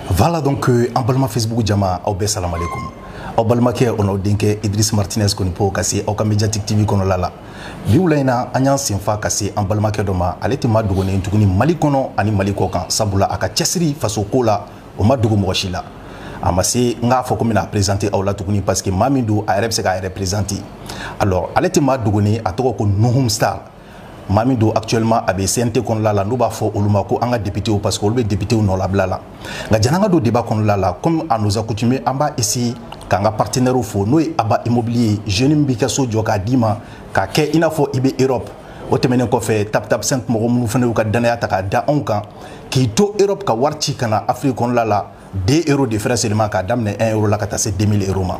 Voilà donc an balima Facebook jama, aw bɛɛ salam alaikum. Aw balimakɛ o n'aw denkɛ Idriss Martinez kɔni po ka se aw ka Mediatic TV kɔnɔla la. Bi wula in na, an y'an senfa ka se an balimakɛ dɔ ma. Ale tɛ maa dogonen tuguni Mali kɔnɔ ani Mali kɔ kan, sabula a ka cɛsiri faso ko la, o ma dogo mɔgɔ si la. A ma se n k'a fɔ ko n bɛna présenter aw la tuguni, parce que maa min don, a yɛrɛ bɛ se k'a yɛrɛ présenter. Alors, ale tɛ maa dogonen, a tɔgɔ ko Nouhoum Sarr. Maa min don, actuellement a bɛ CNT kɔnɔla la, n'u b'a fɔ olu ma ko an ka députés, parce que olu bɛ députés nɔlabila la. Nka janni an ka don débat kɔnɔla la, comme à nos accoutumés, an b'a essayer k'an ka partenaires fo, n'o ye Aba Immobilier, jeune min b'i ka so jɔ k'a d'i ma k'a kɛ i n'a fɔ i bɛ Europe. O tɛmɛnen kɔfɛ, Tap Tap 5, mɔgɔ minnu fana y'u ka danaya ta k'a da anw kan, k'i to Europe ka wari ci ka na Afrique kɔnɔla la, 2 euros de frais seulement, k'a daminɛ 1 euro la ka taa se 2000 euros ma.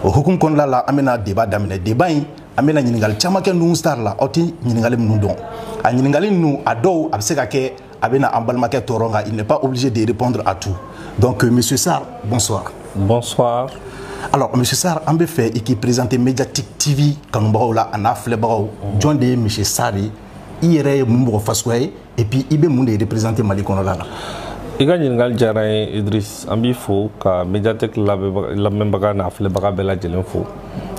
O hukumu kɔnɔna la, an bɛna débat daminɛ. Débat in, an bɛna ɲininkali caman kɛ Nouhoum Sarr la. Aw tɛ ɲininkali minnu dɔn, a ɲininkali ninnu, a dɔw a bɛ se ka kɛ a bɛna an balimakɛ tɔɔrɔ, nka il n'est pas obligé de répondre à tout. Donc monsieur Sarr, bonsoir. Bonsoir. Alors monsieur Sarr, an bɛ fɛ i k'i présenter Mediatic TV kanubagaw la a n'a filɛbagaw. Jɔn de ye monsieur Sarr ye? I yɛrɛ ye mun mɔgɔ fasuguya ye? Et puis i bɛ mun de représenter Mali kɔnɔla la? I ka ɲininkali diyara n ye, Idriss. An b'i fo ka Mediatek lamɛnbaga n'a filɛbaga bɛɛ lajɛlen fo,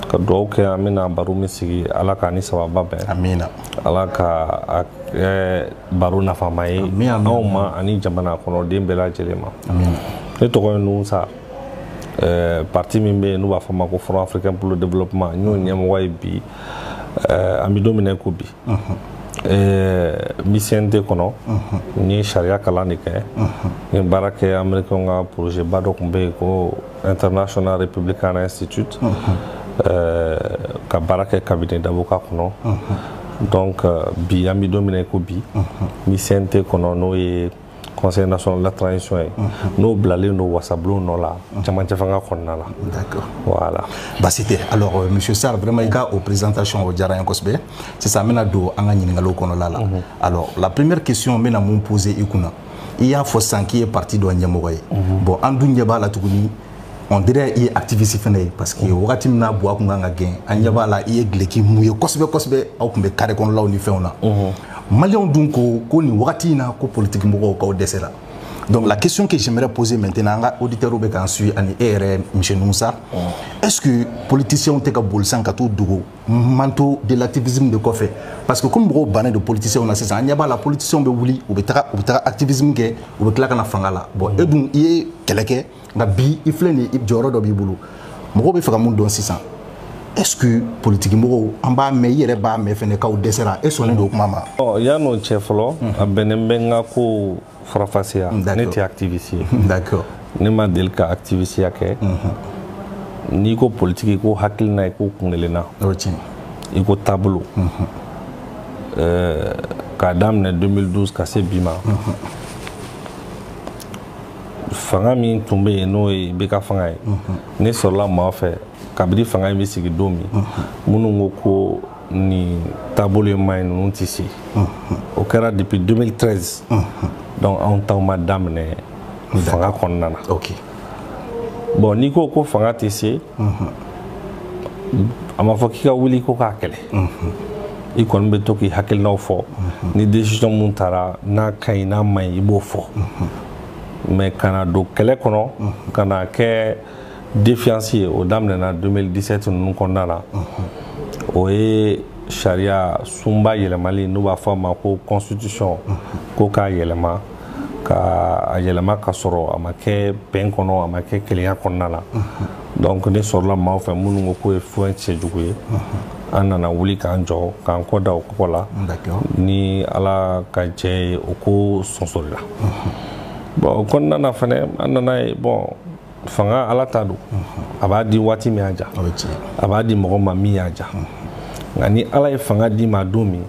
ka dugawu kɛ. An bɛna baro min sigi, Ala k'a ni sababa bɛn. Amina. Ala ka a kɛ baro nafama ye anw ma ani jamana kɔnɔden bɛɛ lajɛlen ma. Amina. Ne tɔgɔ ye Nouhoum Sarr. Parti min bɛ yen n'u b'a fɔ a ma ko Front africain pour le développement, n y'o ɲɛmɔgɔ ye bi. An bɛ don min na i ko bi, n bɛ CNT kɔnɔ. N ye sariya kalan de kɛ. N ye baara kɛ Américain ka projet ba dɔ tun bɛ yen ko International Republican Institute, ka baara kɛ cabinet d'avocat kɔnɔ. Donc bi, an bɛ don min na i ko bi, n bɛ CNT kɔnɔ, n'o ye Conseil national de la transition ye, n'o bilalen don wasabulon nɔ la camancɛ fanga kɔnɔna la. D'accord. Voilà. Baasi tɛ. Alors monsieur Sarr, vraiment i ka o présentation, o diyara n ye kosɛbɛ. Sisan an bɛna don an ka ɲininkaliw kɔnɔla la. Alors la première question n bɛna mun poser i kunna, i y'a fɔ sisan k'i ye parti dɔ ɲɛmɔgɔ ye. Bon, an dun ɲɛ b'a la tuguni, on dirait i ye activiste fɛnɛ ye, parce que wagati min na Buwa kun kan ka gɛn, an ɲɛ b'a la i ye gileki mun ye kosɛbɛ kosɛbɛ, aw tun bɛ carré kɔnɔlaw ni fɛnw na. Maliyɛnw dun ko ko nin wagati in na ko politique mɔgɔw k'aw dɛsɛra. Donc la question que j'aimerais poser maintenant, an ka auditeurs bɛ k'an suivre ani e yɛrɛ, monsieur Nouhoum Sarr, est-ce que politiciens tɛ ka boli sisan ka t'u dogo manteau de l'activisme de kɔfɛ? Parce que comme mɔgɔw bannen don politiciens na sisan, an ɲɛ b'a la politiciens bɛ wuli, u bɛ taga activisme kɛ, u bɛ tila ka na fanga la. Bon, e dun, i ye kɛlɛ kɛ, nka bi i filɛ nin ye, jɔyɔrɔ dɔ b'i bolo. Mɔgɔw bɛ fɛ ka mun dɔn sisan? Est-ce que politique mɔgɔw, an b'a mɛn, i yɛrɛ b'a mɛn fɛnɛ k'aw dɛsɛra, e sɔnnen don o kuma ma? Ɔ, yan'o cɛ fɔlɔ, a bɛnnen bɛ n ka ko farafasiya. Ne tɛ activiste ye. Ne ma deli ka activiste kɛ. N'i ko politique, i ko hakilina, i ko kunkelenna, O ye tiɲɛ. i ko taabolo. K'a daminɛ 2012 ka se bi ma, fanga min tun bɛ yen, n'o ye IBK fanga ye, ne sɔrɔla maa fɛ kabini fanga in bɛ sigi don min, minnu ko ko nin taabolo in ma ɲi, ninnu tɛ se. O kɛra depuis 2013. Donc anw taw ma daminɛ fanga kɔnɔna na. Bon, n'i ko ko fanga tɛ se, a ma fɔ k'i ka wuli ko k'a kɛlɛ. I kɔni bɛ to k'i hakilinaw fɔ. Ni décision mun taara, n'a ka ɲi, n'a ma ɲi, i b'o fɔ. Mais ka na don kɛlɛ kɔnɔ, ka na kɛ défiance ye, o daminɛna 2017 ninnu kɔnɔna la. O ye sariya sunba yɛlɛmali, n'u b'a fɔ a ma ko constitution, ko k'a yɛlɛma, ka a yɛlɛma ka sɔrɔ a ma kɛ bɛn kɔnɔ, a ma kɛ kelenya kɔnɔna la. Donc ne sɔrɔla maaw fɛ minnu ko k'o ye fɛn cɛjugu ye. An nana wuli k'an jɔ k'an kɔ da o kɔkɔ la. Ni Ala ka jɛ ye, o ko sɔnsɔrila. Bon, o kɔnɔna na fɛnɛ, an nana ye, bon, fanga, Ala ta don. A b'a di waati min y'a ja, O ye tiɲɛ. a b'a di mɔgɔ ma min y'a ja. Nka ni Ala ye fanga d'i ma don min,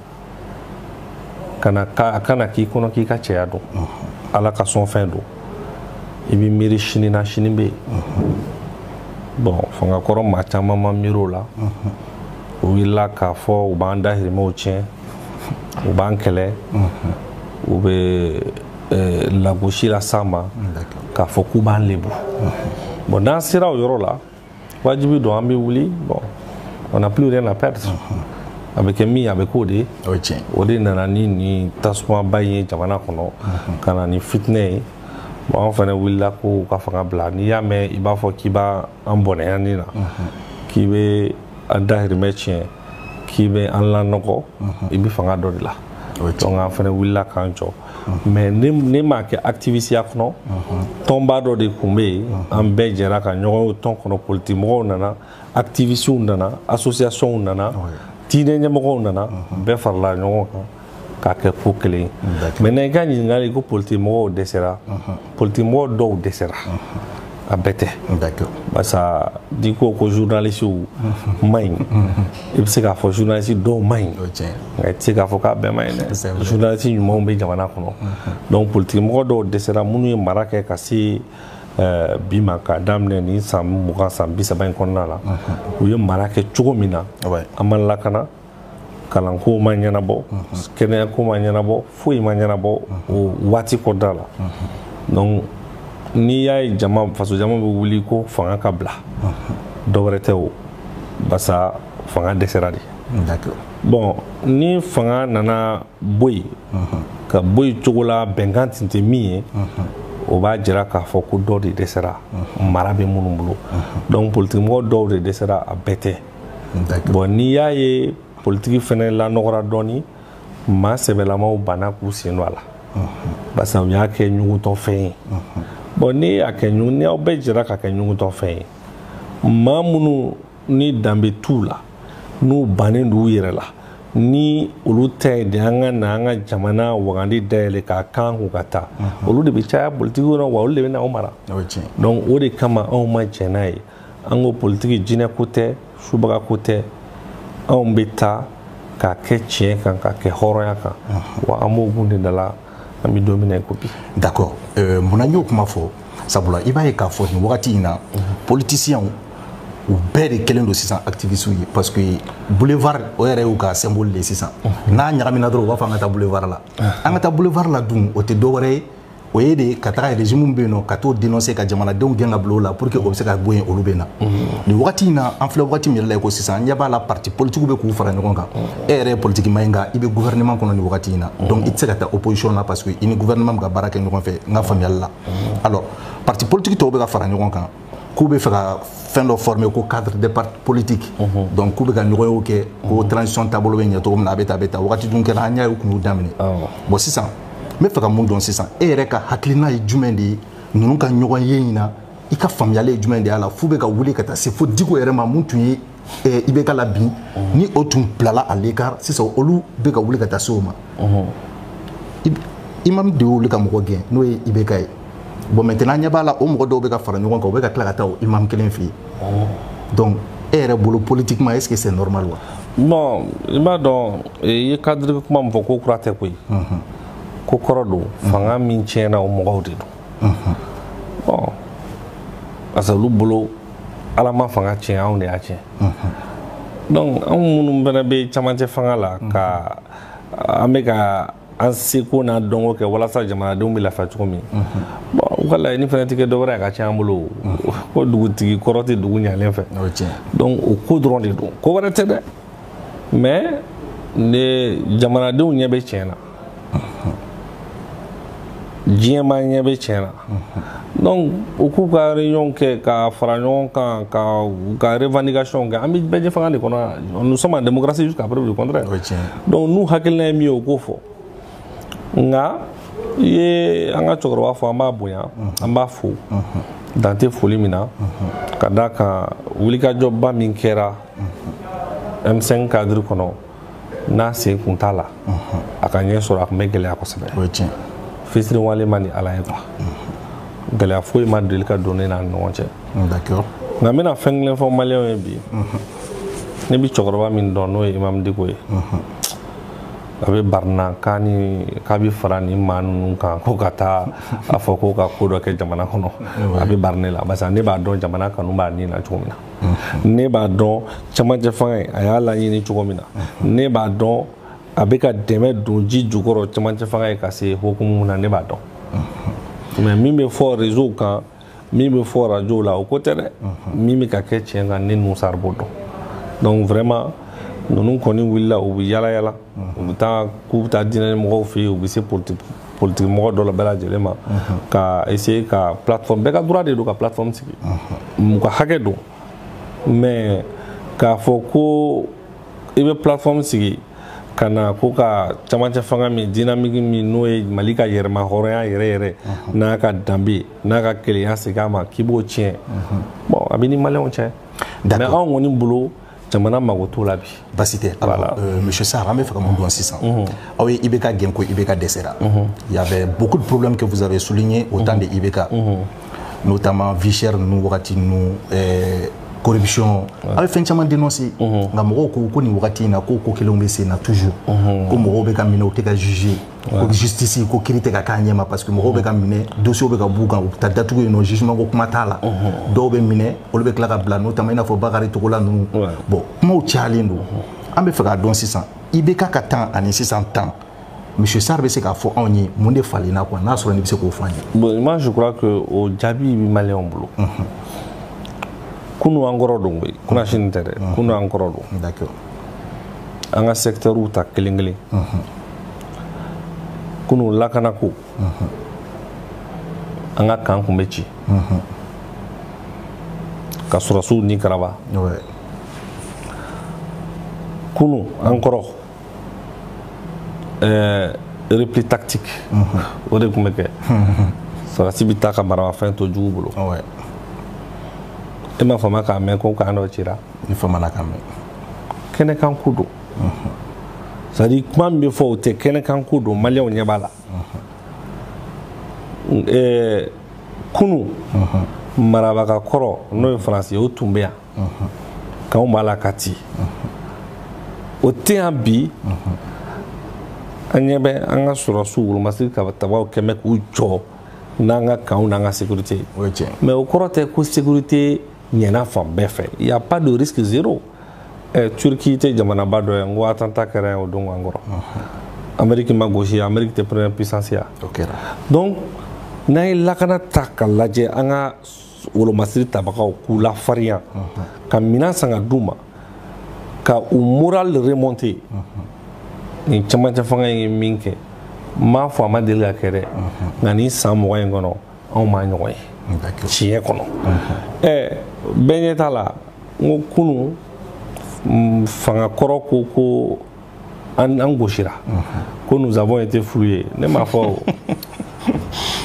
kana ka a kana k'i kɔnɔ k'i ka cɛya don. Ala ka sɔn fɛn don, i bɛ miiri sini na, sini bɛ yen. Bon, fanga kɔrɔ, maa caman ma miiri o la. U wulila k'a fɔ u b'an dahirimɛw tiɲɛ, u b'an kɛlɛ, u bɛ lagosi las'an ma, k'a fɔ k'u b'an lebu. Bon, n'an sera o yɔrɔ la, wajibi don an bɛ wuli. Bon, on n'a plus rien à perdre. A bɛ kɛ min ye, a bɛ k'o de ye. O ye tiɲɛ. O de nana ni nin tasumaba in ye jamana kɔnɔ, ka na ni fitinɛ ye. Bon, an fana wulila ko ka fanga bila. N'i y'a mɛn i b'a fɔ k'i b'a an bɔnɛya nin na, k'i bɛ an dahirimɛ tiɲɛ, k'i bɛ an lanɔgɔ, i bɛ fanga dɔ de la. Donc an fana wulila k'an jɔ. Mais ne m'a kɛ activiste kɔnɔ, tɔnba dɔ de tun bɛ yen, an bɛɛ jɛra ka ɲɔgɔn ye tɔn kɔnɔ. Politique mɔgɔw nana, activistes nana, associations nana, diinɛ ɲɛmɔgɔw nana, bɛɛ farala ɲɔgɔn kan k'a kɛ ko kelen ye. Maintenant i ka ɲininkali ko politique mɔgɔw dɛsɛra, politique mɔgɔw dɔw dɛsɛra, a bɛɛ tɛ. Barisa n'i ko ko journaliste man ɲi, i bɛ se k'a fɔ journaliste dɔw man ɲi, nka i tɛ se k'a fɔ k'a bɛɛ man ɲi dɛ. Journaliste ɲumanw bɛ jamana kɔnɔ. Donc politique mɔgɔ dɔw dɛsɛra, minnu ye mara kɛ ka se bi ma, k'a daminɛ nin san 20 san 30 in kɔnɔna la, u ye mara kɛ cogo min na, an ma lakana, kalanko ma ɲɛnabɔ, kɛnɛyako ma ɲɛnabɔ, foyi ma ɲɛnabɔ o waati kɔnɔna la. Donc n'i y'a ye jama, faso jama bɛ wuli ko fanga ka bila, dɔ wɛrɛ tɛ o, barisa fanga dɛsɛra de. Bon, ni fanga nana bɔ yen, ka bɔ yen cogo la bɛnkan tun tɛ min ye, o b'a jira k'a fɔ ko dɔ de dɛsɛra, mara bɛ minnu bolo. Donc politique mɔgɔ dɔw de dɛsɛra, a bɛɛ tɛ. Bon, n'i y'a ye politique fɛnɛ lanɔgɔra dɔɔni, maa sɛbɛlamaw banna k'u sen don a la, barisa u y'a kɛ ɲugutɔfɛn ye. Bon, n'i y'a kɛ, ni aw bɛɛ jɛra ka kɛ ɲugutɔfɛn ye, maa minnu ni danbe t'u la, n'u bannen don u yɛrɛ la, ni olu ta ye de an ka na an ka jamana wagandi dayɛlɛ k'a kan k'u ka taa, olu de bɛ caya politiki kɔnɔ, wa olu de bɛ na aw mara. Donc o de kama anw ma jɛn n'a ye. An ko politiki jinɛ ko tɛ, subaga ko tɛ, anw bɛ taa k'a kɛ tiɲɛ kan, k'a kɛ hɔrɔnya kan, wa an b'o gun de da la an bɛ don min na i ko bi. D'accord. Munna n y'o kuma fɔ? Sabula i b'a ye k'a fɔ nin wagati in na, politiciens u bɛɛ de kɛlen don sisan activistes ye, parce que boulevard o yɛrɛ y'u ka symbole de ye sisan. N'a ɲagamina dɔrɔn, u b'a fɔ an ka taa boulevard la. An ka taa boulevard la dun, o tɛ dɔ wɛrɛ ye, o ye de ka taga régime bɛ yen nɔ, ka t'o dénoncer, ka jamanadenw gɛn ka bila o la, pour que o bɛ se ka bɔ yen, olu bɛ na. Nin wagati in na, an filɛ wagati min yɛrɛ la i ko sisan, an ɲɛ b'a la parti politique bɛ k'u fara ɲɔgɔn kan. E yɛrɛ ye politique maa ye, nka i bɛ gouvernement kɔnɔ nin wagati in na, donc i tɛ se ka taa opposition na, parce que i ni gouvernement bɛ ka baara kɛ ɲɔgɔn fɛ, n ka faamuyali la. Alors parti politique tɔw bɛ ka fara ɲɔgɔn kan k'u bɛ fɛ ka fɛn dɔ former ko cadre de parti politique. Donc k'u bɛ ka ɲɔgɔnyew kɛ ko transition taabolo bɛ ɲɛ cogo min na, a bɛ tan, a bɛ tan. Wagati dun kɛra, an y'a ye u kun y'u daminɛ. Bon, sisan n bɛ fɛ ka mun dɔn sisan? E yɛrɛ ka hakilina ye jumɛn de ye ninnu ka ɲɔgɔn ye in na? I ka faamuyali ye jumɛn de y'a la, f'u bɛ ka wuli ka taa se fo Diko yɛrɛ ma, mun tun ye IBK la bin, ni o tun bilala à l'écart, sisan olu bɛ ka wuli ka taa se o ma? Imam de y'olu ka mɔgɔ gɛn, n'o ye IBK ye. Bon, maintenant an ɲɛ b'a la, o mɔgɔ dɔw bɛ ka fara ɲɔgɔn kan, u bɛ ka tila ka taa o imam kelen fɛ yen. Donc e yɛrɛ bolo, politiquement, est-ce que c'est normal wa? Bon, i b'a dɔn, i ye cadre kuma min fɔ, ko kura tɛ koyi, ko kɔrɔ don. Fanga min tiɲɛna, o mɔgɔw de don. Bon, parce que olu bolo, Ala ma fanga tiɲɛ, anw de y'a tiɲɛ. Donc anw minnu fana bɛ camancɛ fanga la, ka an bɛ ka an seko n'a dɔnko kɛ walasa jamanadenw bɛ lafiya cogo min. Bon, u ka laɲini fana tɛ kɛ dɔwɛrɛ ye, a ka ca an bolo ko dugutigi kɔrɔ tɛ dugu ɲalen fɛ. Donc o ko dɔrɔn de don, ko wɛrɛ tɛ dɛ. Mais ne jamanadenw ɲɛ bɛ tiɲɛ na, diɲɛmaa ɲɛ bɛ tiɲɛ na. Donc u k'u ka réunion kɛ, ka fara ɲɔgɔn kan, ka u ka revendication kɛ, an bɛ bɛɛ fanga de kɔnɔ. Nous sommes en démocratie jusqu'à preuve du contraire. Donc n'u hakilina ye min ye, u k'o fɔ. Nka i ye an ka cɛkɔrɔba fɔ, an b'a bonya, an b'a fo, dan tɛ foli min na, ka d'a kan wulikajɔba min kɛra M5 cadre kɔnɔ, n'a sen kun t'a la, a ka ɲɛ sɔrɔ, a tun bɛ gɛlɛya kosɛbɛ. Fitiri wale ma ni Ala ye quoi, gɛlɛya foyi ma deli ka don ne n'a ni ɲɔgɔn cɛ. Nka n bɛna fɛn kelen fɔ maliyɛnw ye bi. Ne bɛ cɛkɔrɔba min dɔn, n'o ye Imam Diko ye, a bɛ barina k'a ni k'a bɛ fara nin maa ninnu kan ko ka taa a fɔ ko ka ko dɔ kɛ jamana kɔnɔ, a bɛ bari ne la, parce que ne b'a dɔn jamana kanu b'a nin na cogo min na, ne b'a dɔn camancɛ fanga in a y'a laɲini cogo min na, ne b'a dɔn a bɛ ka dɛmɛ don ji jukɔrɔ camancɛ fanga ye ka se hokumu na, ne b'a dɔn. Mais min bɛ fɔ réseau kan, min bɛ fɔ radio la, o ko tɛ dɛ. Min bɛ ka kɛ tiɲɛ kan, ne Nusar b'o dɔn. Donc vraiment, ninnu kɔni wulila, u bɛ yala yala, u bɛ taa k'u bɛ taa diinɛ mɔgɔw fɛ yen, u bɛ se politique politique mɔgɔ dɔ la bɛɛ lajɛlen ma ka essayer ka plateforme bɛɛ ka droit de don ka plateforme sigi u ka hakɛ don mais k'a fɔ ko i bɛ plateforme sigi ka na ko ka camancɛ fanga min dynamique min n'o ye Mali ka yɛrɛma hɔrɔnya yɛrɛ yɛrɛ n'a ka danbe n'a ka kelenya segin a ma k'i b'o tiɲɛ bon a bɛ ni maliyɛnw cɛ mais anw kɔni bolo jamana mago t'o la bi. Basi tɛ. Alors monsieur Sarr, an bɛ fɛ ka mun dɔn sisan aw ye IBK gɛn ko IBK dɛsɛra. Il y avait beaucoup de problèmes que vous avez soulignés au temps de IBK, notamment vie chère ninnu wagati ninnu, corruption, aw ye fɛn caman dénoncé nka mɔgɔw ko ko nin wagati in na ko ko kelenw bɛ sen na toujours, ko mɔgɔw bɛ ka minɛ u tɛ ka juger, ko justice ko kiiri tɛ ka k'a ɲɛma parce que mɔgɔw bɛ ka minɛ dossier bɛ ka b'u kan u bɛ taa datugu yen nɔ jugement ko kuma t'a la, dɔw bɛ minɛ olu bɛ tila ka bila notamment i n'a fɔ Bakary Togola ninnu. Bon kumaw cayalen don, an bɛ fɛ k'a dɔn sisan IBK ka temps ani sisan temps, monsieur Sarr bɛ se k'a fɔ anw ye mun de falenna quoi, n'a sɔrɔ n'i bɛ se k'o fɔ an ye. Bon moi je crois que o jaabi bɛ maliyɛnw bolo. Kunu an kɔrɔ don koyi, kuna sini tɛ dɛ, kunu an kɔrɔ don. D'accord. An ka secteurw ta kelen kelen. Kunu lakanako, an ka kan kun bɛ ci. Ka sɔrɔsiw ni karaba. Kunu an kɔrɔ, repli tactique o de kun bɛ kɛ. Sɔrɔsi bɛ taa ka maramafɛn to jugu bolo. E ma fama k'a mɛn ko kan dɔ cira. Ni famana k'a mɛn. Kɛnɛkan ko don. C'est à dire kuma min bɛ fɔ o tɛ kɛnɛkan ko don, maliyɛnw ɲɛ b'a la. Kunu marabaga kɔrɔ n'o ye Faransi ye o tun bɛ yan. K'anw b'a la Kati. O tɛ yan bi. An ɲɛ bɛ an ka sɔrɔsiw wolomasiri tabaw kɛn bɛ k'u jɔ n'an ka kanw n'an ka sécurité. O ye tiɲɛ. Mais o kɔrɔ tɛ ko sécurité ɲɛna fan bɛɛ fɛ. Il y a pas de risque zéro. Turquie tɛ jamanaba dɔ ye, n ko attentat kɛra yan o don an kɔrɔ. Amérique ma gosi, Amérique tɛ première puissance ya. O kɛra. Donc n'an ye lakana ta ka lajɛ an ka wolomasiri tabagaw k'u lafarinya, ka minɛn san ka d'u ma, ka u moral remonter. Nin camancɛ fanga in ye min kɛ, n m'a fɔ a ma deli ka kɛ dɛ, nka nin san 20 in kɔnɔ anw m'a ɲɔgɔn ye. Tiɲɛ kɔnɔ. Bɛɛ ɲɛ t'a la, n ko kunu fanga kɔrɔ ko ko an gosira, ko nous avons été floués. Ne m'a fɔ o.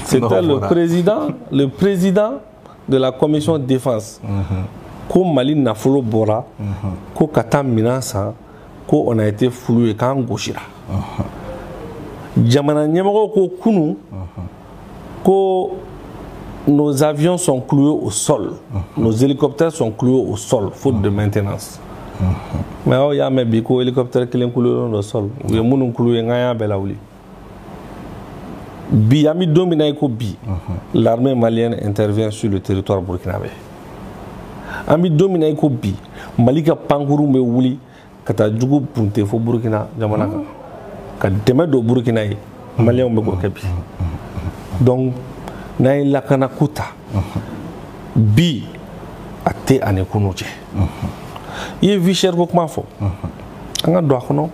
C'était le président de la commission défense. Ko Mali nafolo bɔra, ko ka taa minɛn san, ko on a été floué k'an gosira. Jamana ɲɛmɔgɔw ko kunu ko nos avions sont cloués au sol, nos hélicoptères sont cloués au sol, faute de maintenance. Mais aw y'a mɛn bi ko hélicoptère kelen cloué au sol, u ye minnu cloué n k'an y'a bɛɛ lawuli. Bi an bɛ don min na i ko bi, l'armée malienne intervient sur le territoire burkinabé. An bɛ don min na i ko bi, Mali ka pankurun bɛ wuli ka taa jugu bunte fo Burkina jamana kan, ka dɛmɛ don Burkina ye, maliyɛnw bɛ k'o kɛ bi. Donc n'an ye lakanako ta bi, a tɛ ani kunu cɛ. I ye vie chère ko kuma fɔ, an ka don a kɔnɔ.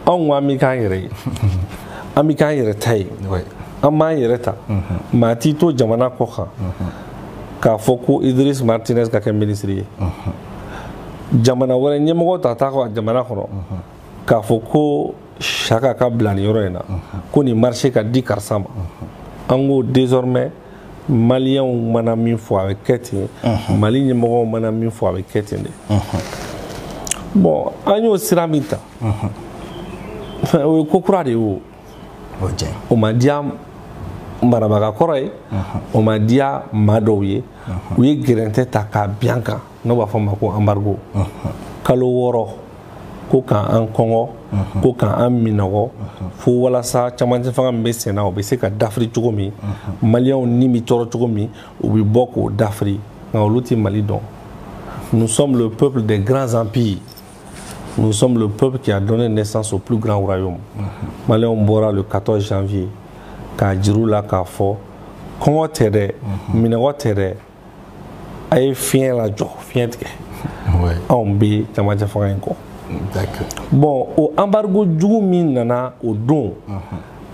Anw ko an bɛ k'an yɛrɛ ye, an bɛ k'an yɛrɛ ta ye, an b'an yɛrɛ ta. Maa t'i to jamana kɔ kan k'a fɔ ko Idriss Martinez ka kɛ minisiri ye. Jamana wɛrɛ ɲɛmɔgɔ ta t'a ka jamana kɔnɔ k'a fɔ ko Chaka ka bila nin yɔrɔ in na, ko nin marché ka di karisa ma. An ko désormais maliyɛnw mana min fɔ a bɛ kɛ ten, Mali ɲɛmɔgɔw mana min fɔ a bɛ kɛ ten de. Bon an y'o sira min ta, o ye ko kura de ye o. O ma diya marabaga kɔrɔ ye, o ma diya maa dɔw ye. U ye gɛrɛntɛ ta k'a bin an kan, n'o b'a fɔ ma ko embargo. Kalo 6 ko k'an kɔngɔ, ko k'an minɔgɔ, fo walasa camancɛ fanga min bɛ sen na o bɛ se ka dafiri cogo min, maliyɛnw ni bɛ tɔɔrɔ cogo min, u bɛ bɔ k'o dafiri. Nka olu tɛ Mali dɔn. Nous sommes le peuple des grands empires. Nous sommes le peuple qui a donné naissance au plus grand royaume. Maliyɛnw bɔra le 14 janvier k'a jir'u la k'a fɔ kɔngɔ tɛ dɛ, minɔgɔ tɛ dɛ, a ye fiɲɛ lajɔ, fiɲɛ tigɛ. Anw bɛ camancɛ fanga in kɔ. D'accord. Bon, o embargo jugu min nana o don,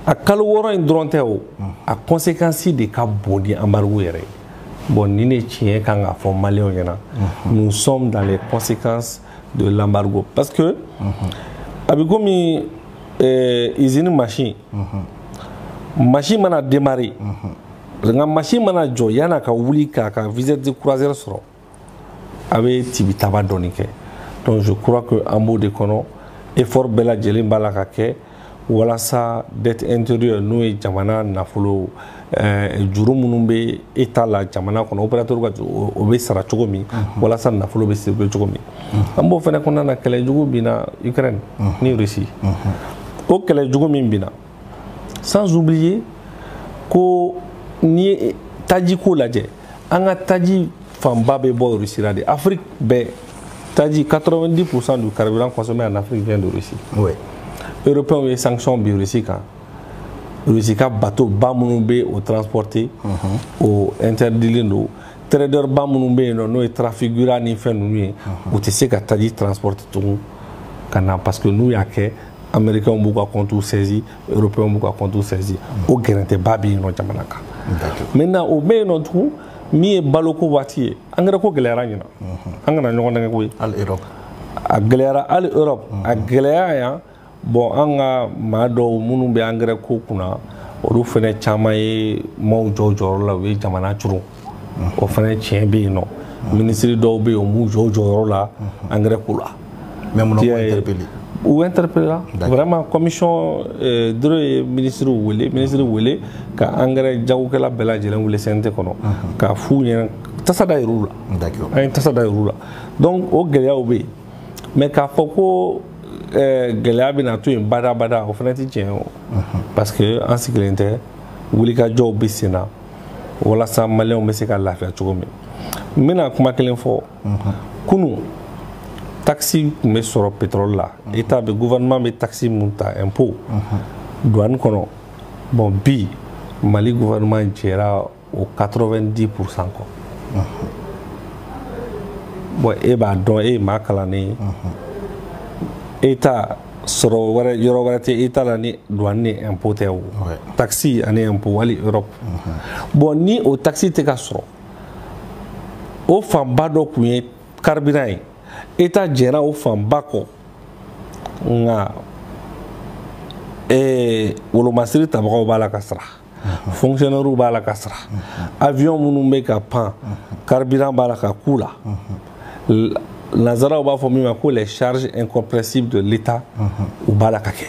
a kalo 6 in dɔrɔn tɛ o, a conséquence de ka bon ni embargo yɛrɛ ye. Bon, ni ne tiɲɛ kan ka fɔ maliyɛnw ɲɛna, nous sommes dans les conséquences de l'embargo parce que a bɛ komi usine machine, machine mana démarrer, nka machine mana jɔ yan'a ka wuli k'a ka vitesse de croisière sɔrɔ, a bɛ tibitaba dɔɔni kɛ. Donc je crois que an b'o de kɔnɔ, effort bɛɛ lajɛlen b'a la ka kɛ walasa dette intérieure, n'o ye jamana nafolo juru minnu bɛ état la jamana kɔnɔ, opérateur ka o bɛ sara cogo min, walasa nafolo bɛ circuler cogo min. An b'o fɛnɛ kɔnɔna na, kɛlɛ jugu binna Ukraine ni Russie, o kɛlɛ jugu min binna, sans oublier ko n'i ye taji ko lajɛ, an ka taji fanba bɛ bɔ Russie la de. Afrique bɛɛ taji, 90% du carburant consommé en Afrique vient de Russie. Oui. Européens ye sanction bin Russie kan, Russie ka bateau ba minnu bɛ o transporter, o interdilen don. Trader ba minnu bɛ yen nɔ, n'o ye Trafigura ni fɛn ninnu ye, u tɛ se ka taji transporter tugun ka na, parce que n'u y'a kɛ, Américains b'u ka compte saisi, Européens b'u ka compte saisi. O gɛrɛntɛba bɛ yen nɔ jamana kan. Maintenant, o bɛ yen nɔ tugun, min ye baloko waati ye, engrais ko gɛlɛyara ɲina, an kana ɲɔgɔn nɛgɛ koyi. Hali Europe. A gɛlɛyara hali Europe, a gɛlɛya yan. Bon, an ka maa dɔw minnu bɛ engrais ko kunna, olu fɛnɛ caman ye maaw jɔ jɔyɔrɔ la, u ye jamana curun. O fɛnɛ tiɲɛ bɛ yen nɔ. Minisiri dɔw bɛ yen, u m'u jɔ jɔyɔrɔ la engrais ko la. Mais mun na u interpellé? U interpellé la vraiment, commission dɔrɔn ye ministre wele, ministre wele ka engrais jagokɛla bɛɛ lajɛlen wele CNT kɔnɔ ka f'u ɲɛna, tasa da yir'u la. An ye tasa da yir'u la. Donc o gɛlɛyaw bɛ yen, mais k'a fɔ ko gɛlɛya bɛna to yen badabada, o fana tɛ tiɲɛ o, parce que an sigilen tɛ, wulikajɔw bɛ sen na walasa maliyɛnw bɛ se ka lafiya cogo min. N bɛna kuma kelen fɔ. Kunun taxe tun bɛ sɔrɔ pétrole la, état bɛ, gouvernement bɛ taxe mun ta impôt douane kɔnɔ. Bon, bi Mali gouvernement jɛra o 90% kɔ. Bon, e b'a dɔn, e ye maa kalannen ye, état sɔrɔ wɛrɛ yɔrɔ wɛrɛ tɛ état la ni douane ni impôt tɛ o, taxe ani impôt wali Europe. Bon, ni o taxe tɛ ka sɔrɔ, o fanba dɔ tun ye carburant ye, état jɛra o fanba kɔ, nka wolomasiri tabagaw b'a la ka sara, fonctionnaires b'a la ka sara, avion minnu bɛ ka pan, carburant b'a la ka k'u la. Nanzaraw b'a fɔ min ma ko les charges incompressibles de l'État, u b'a la ka kɛ.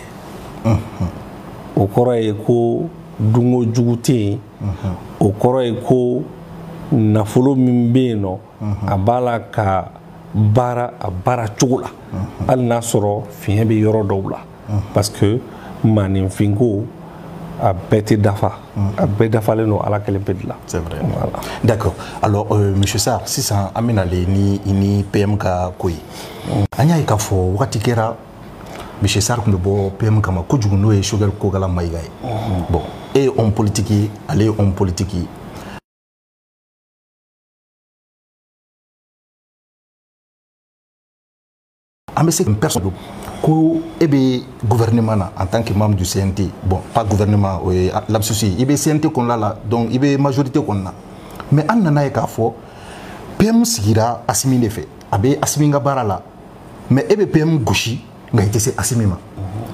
O kɔrɔ ye ko dunko jugu tɛ yen, o kɔrɔ ye ko nafolo min bɛ yen nɔ, a b'a la ka baara a baara cogo la, hali n'a sɔrɔ fiɲɛ bɛ yɔrɔ dɔw la, parce que maaninfinko a bɛɛ tɛ dafa, a bɛɛ dafalen don Ala kelen pe de la. C'est vrai. Voilà. D'accord. Alors monsieur Sarr, sisan an bɛna le ni PM ka ko ye. An y'a ye k'a fɔ wagati kɛra monsieur Sarr tun bɛ bɔ PM kama kojugu, n'o ye Choguel Kokalla Maïga ye. Bon, e ye homme politique ye, ale ye homme politique ye. An bɛ se personne ko e bɛ gouvernement na en tant que membre du CNT, bon, pas gouvernement, o ye lapsus ye, i bɛ CNT kɔnɔna la, donc i bɛ majorité kɔnɔna, mais an nana ye k'a fɔ PM sigira Assimi de fɛ, a bɛ Assimi ka baara la, mais e bɛ PM gosi nka i tɛ se Assimi ma.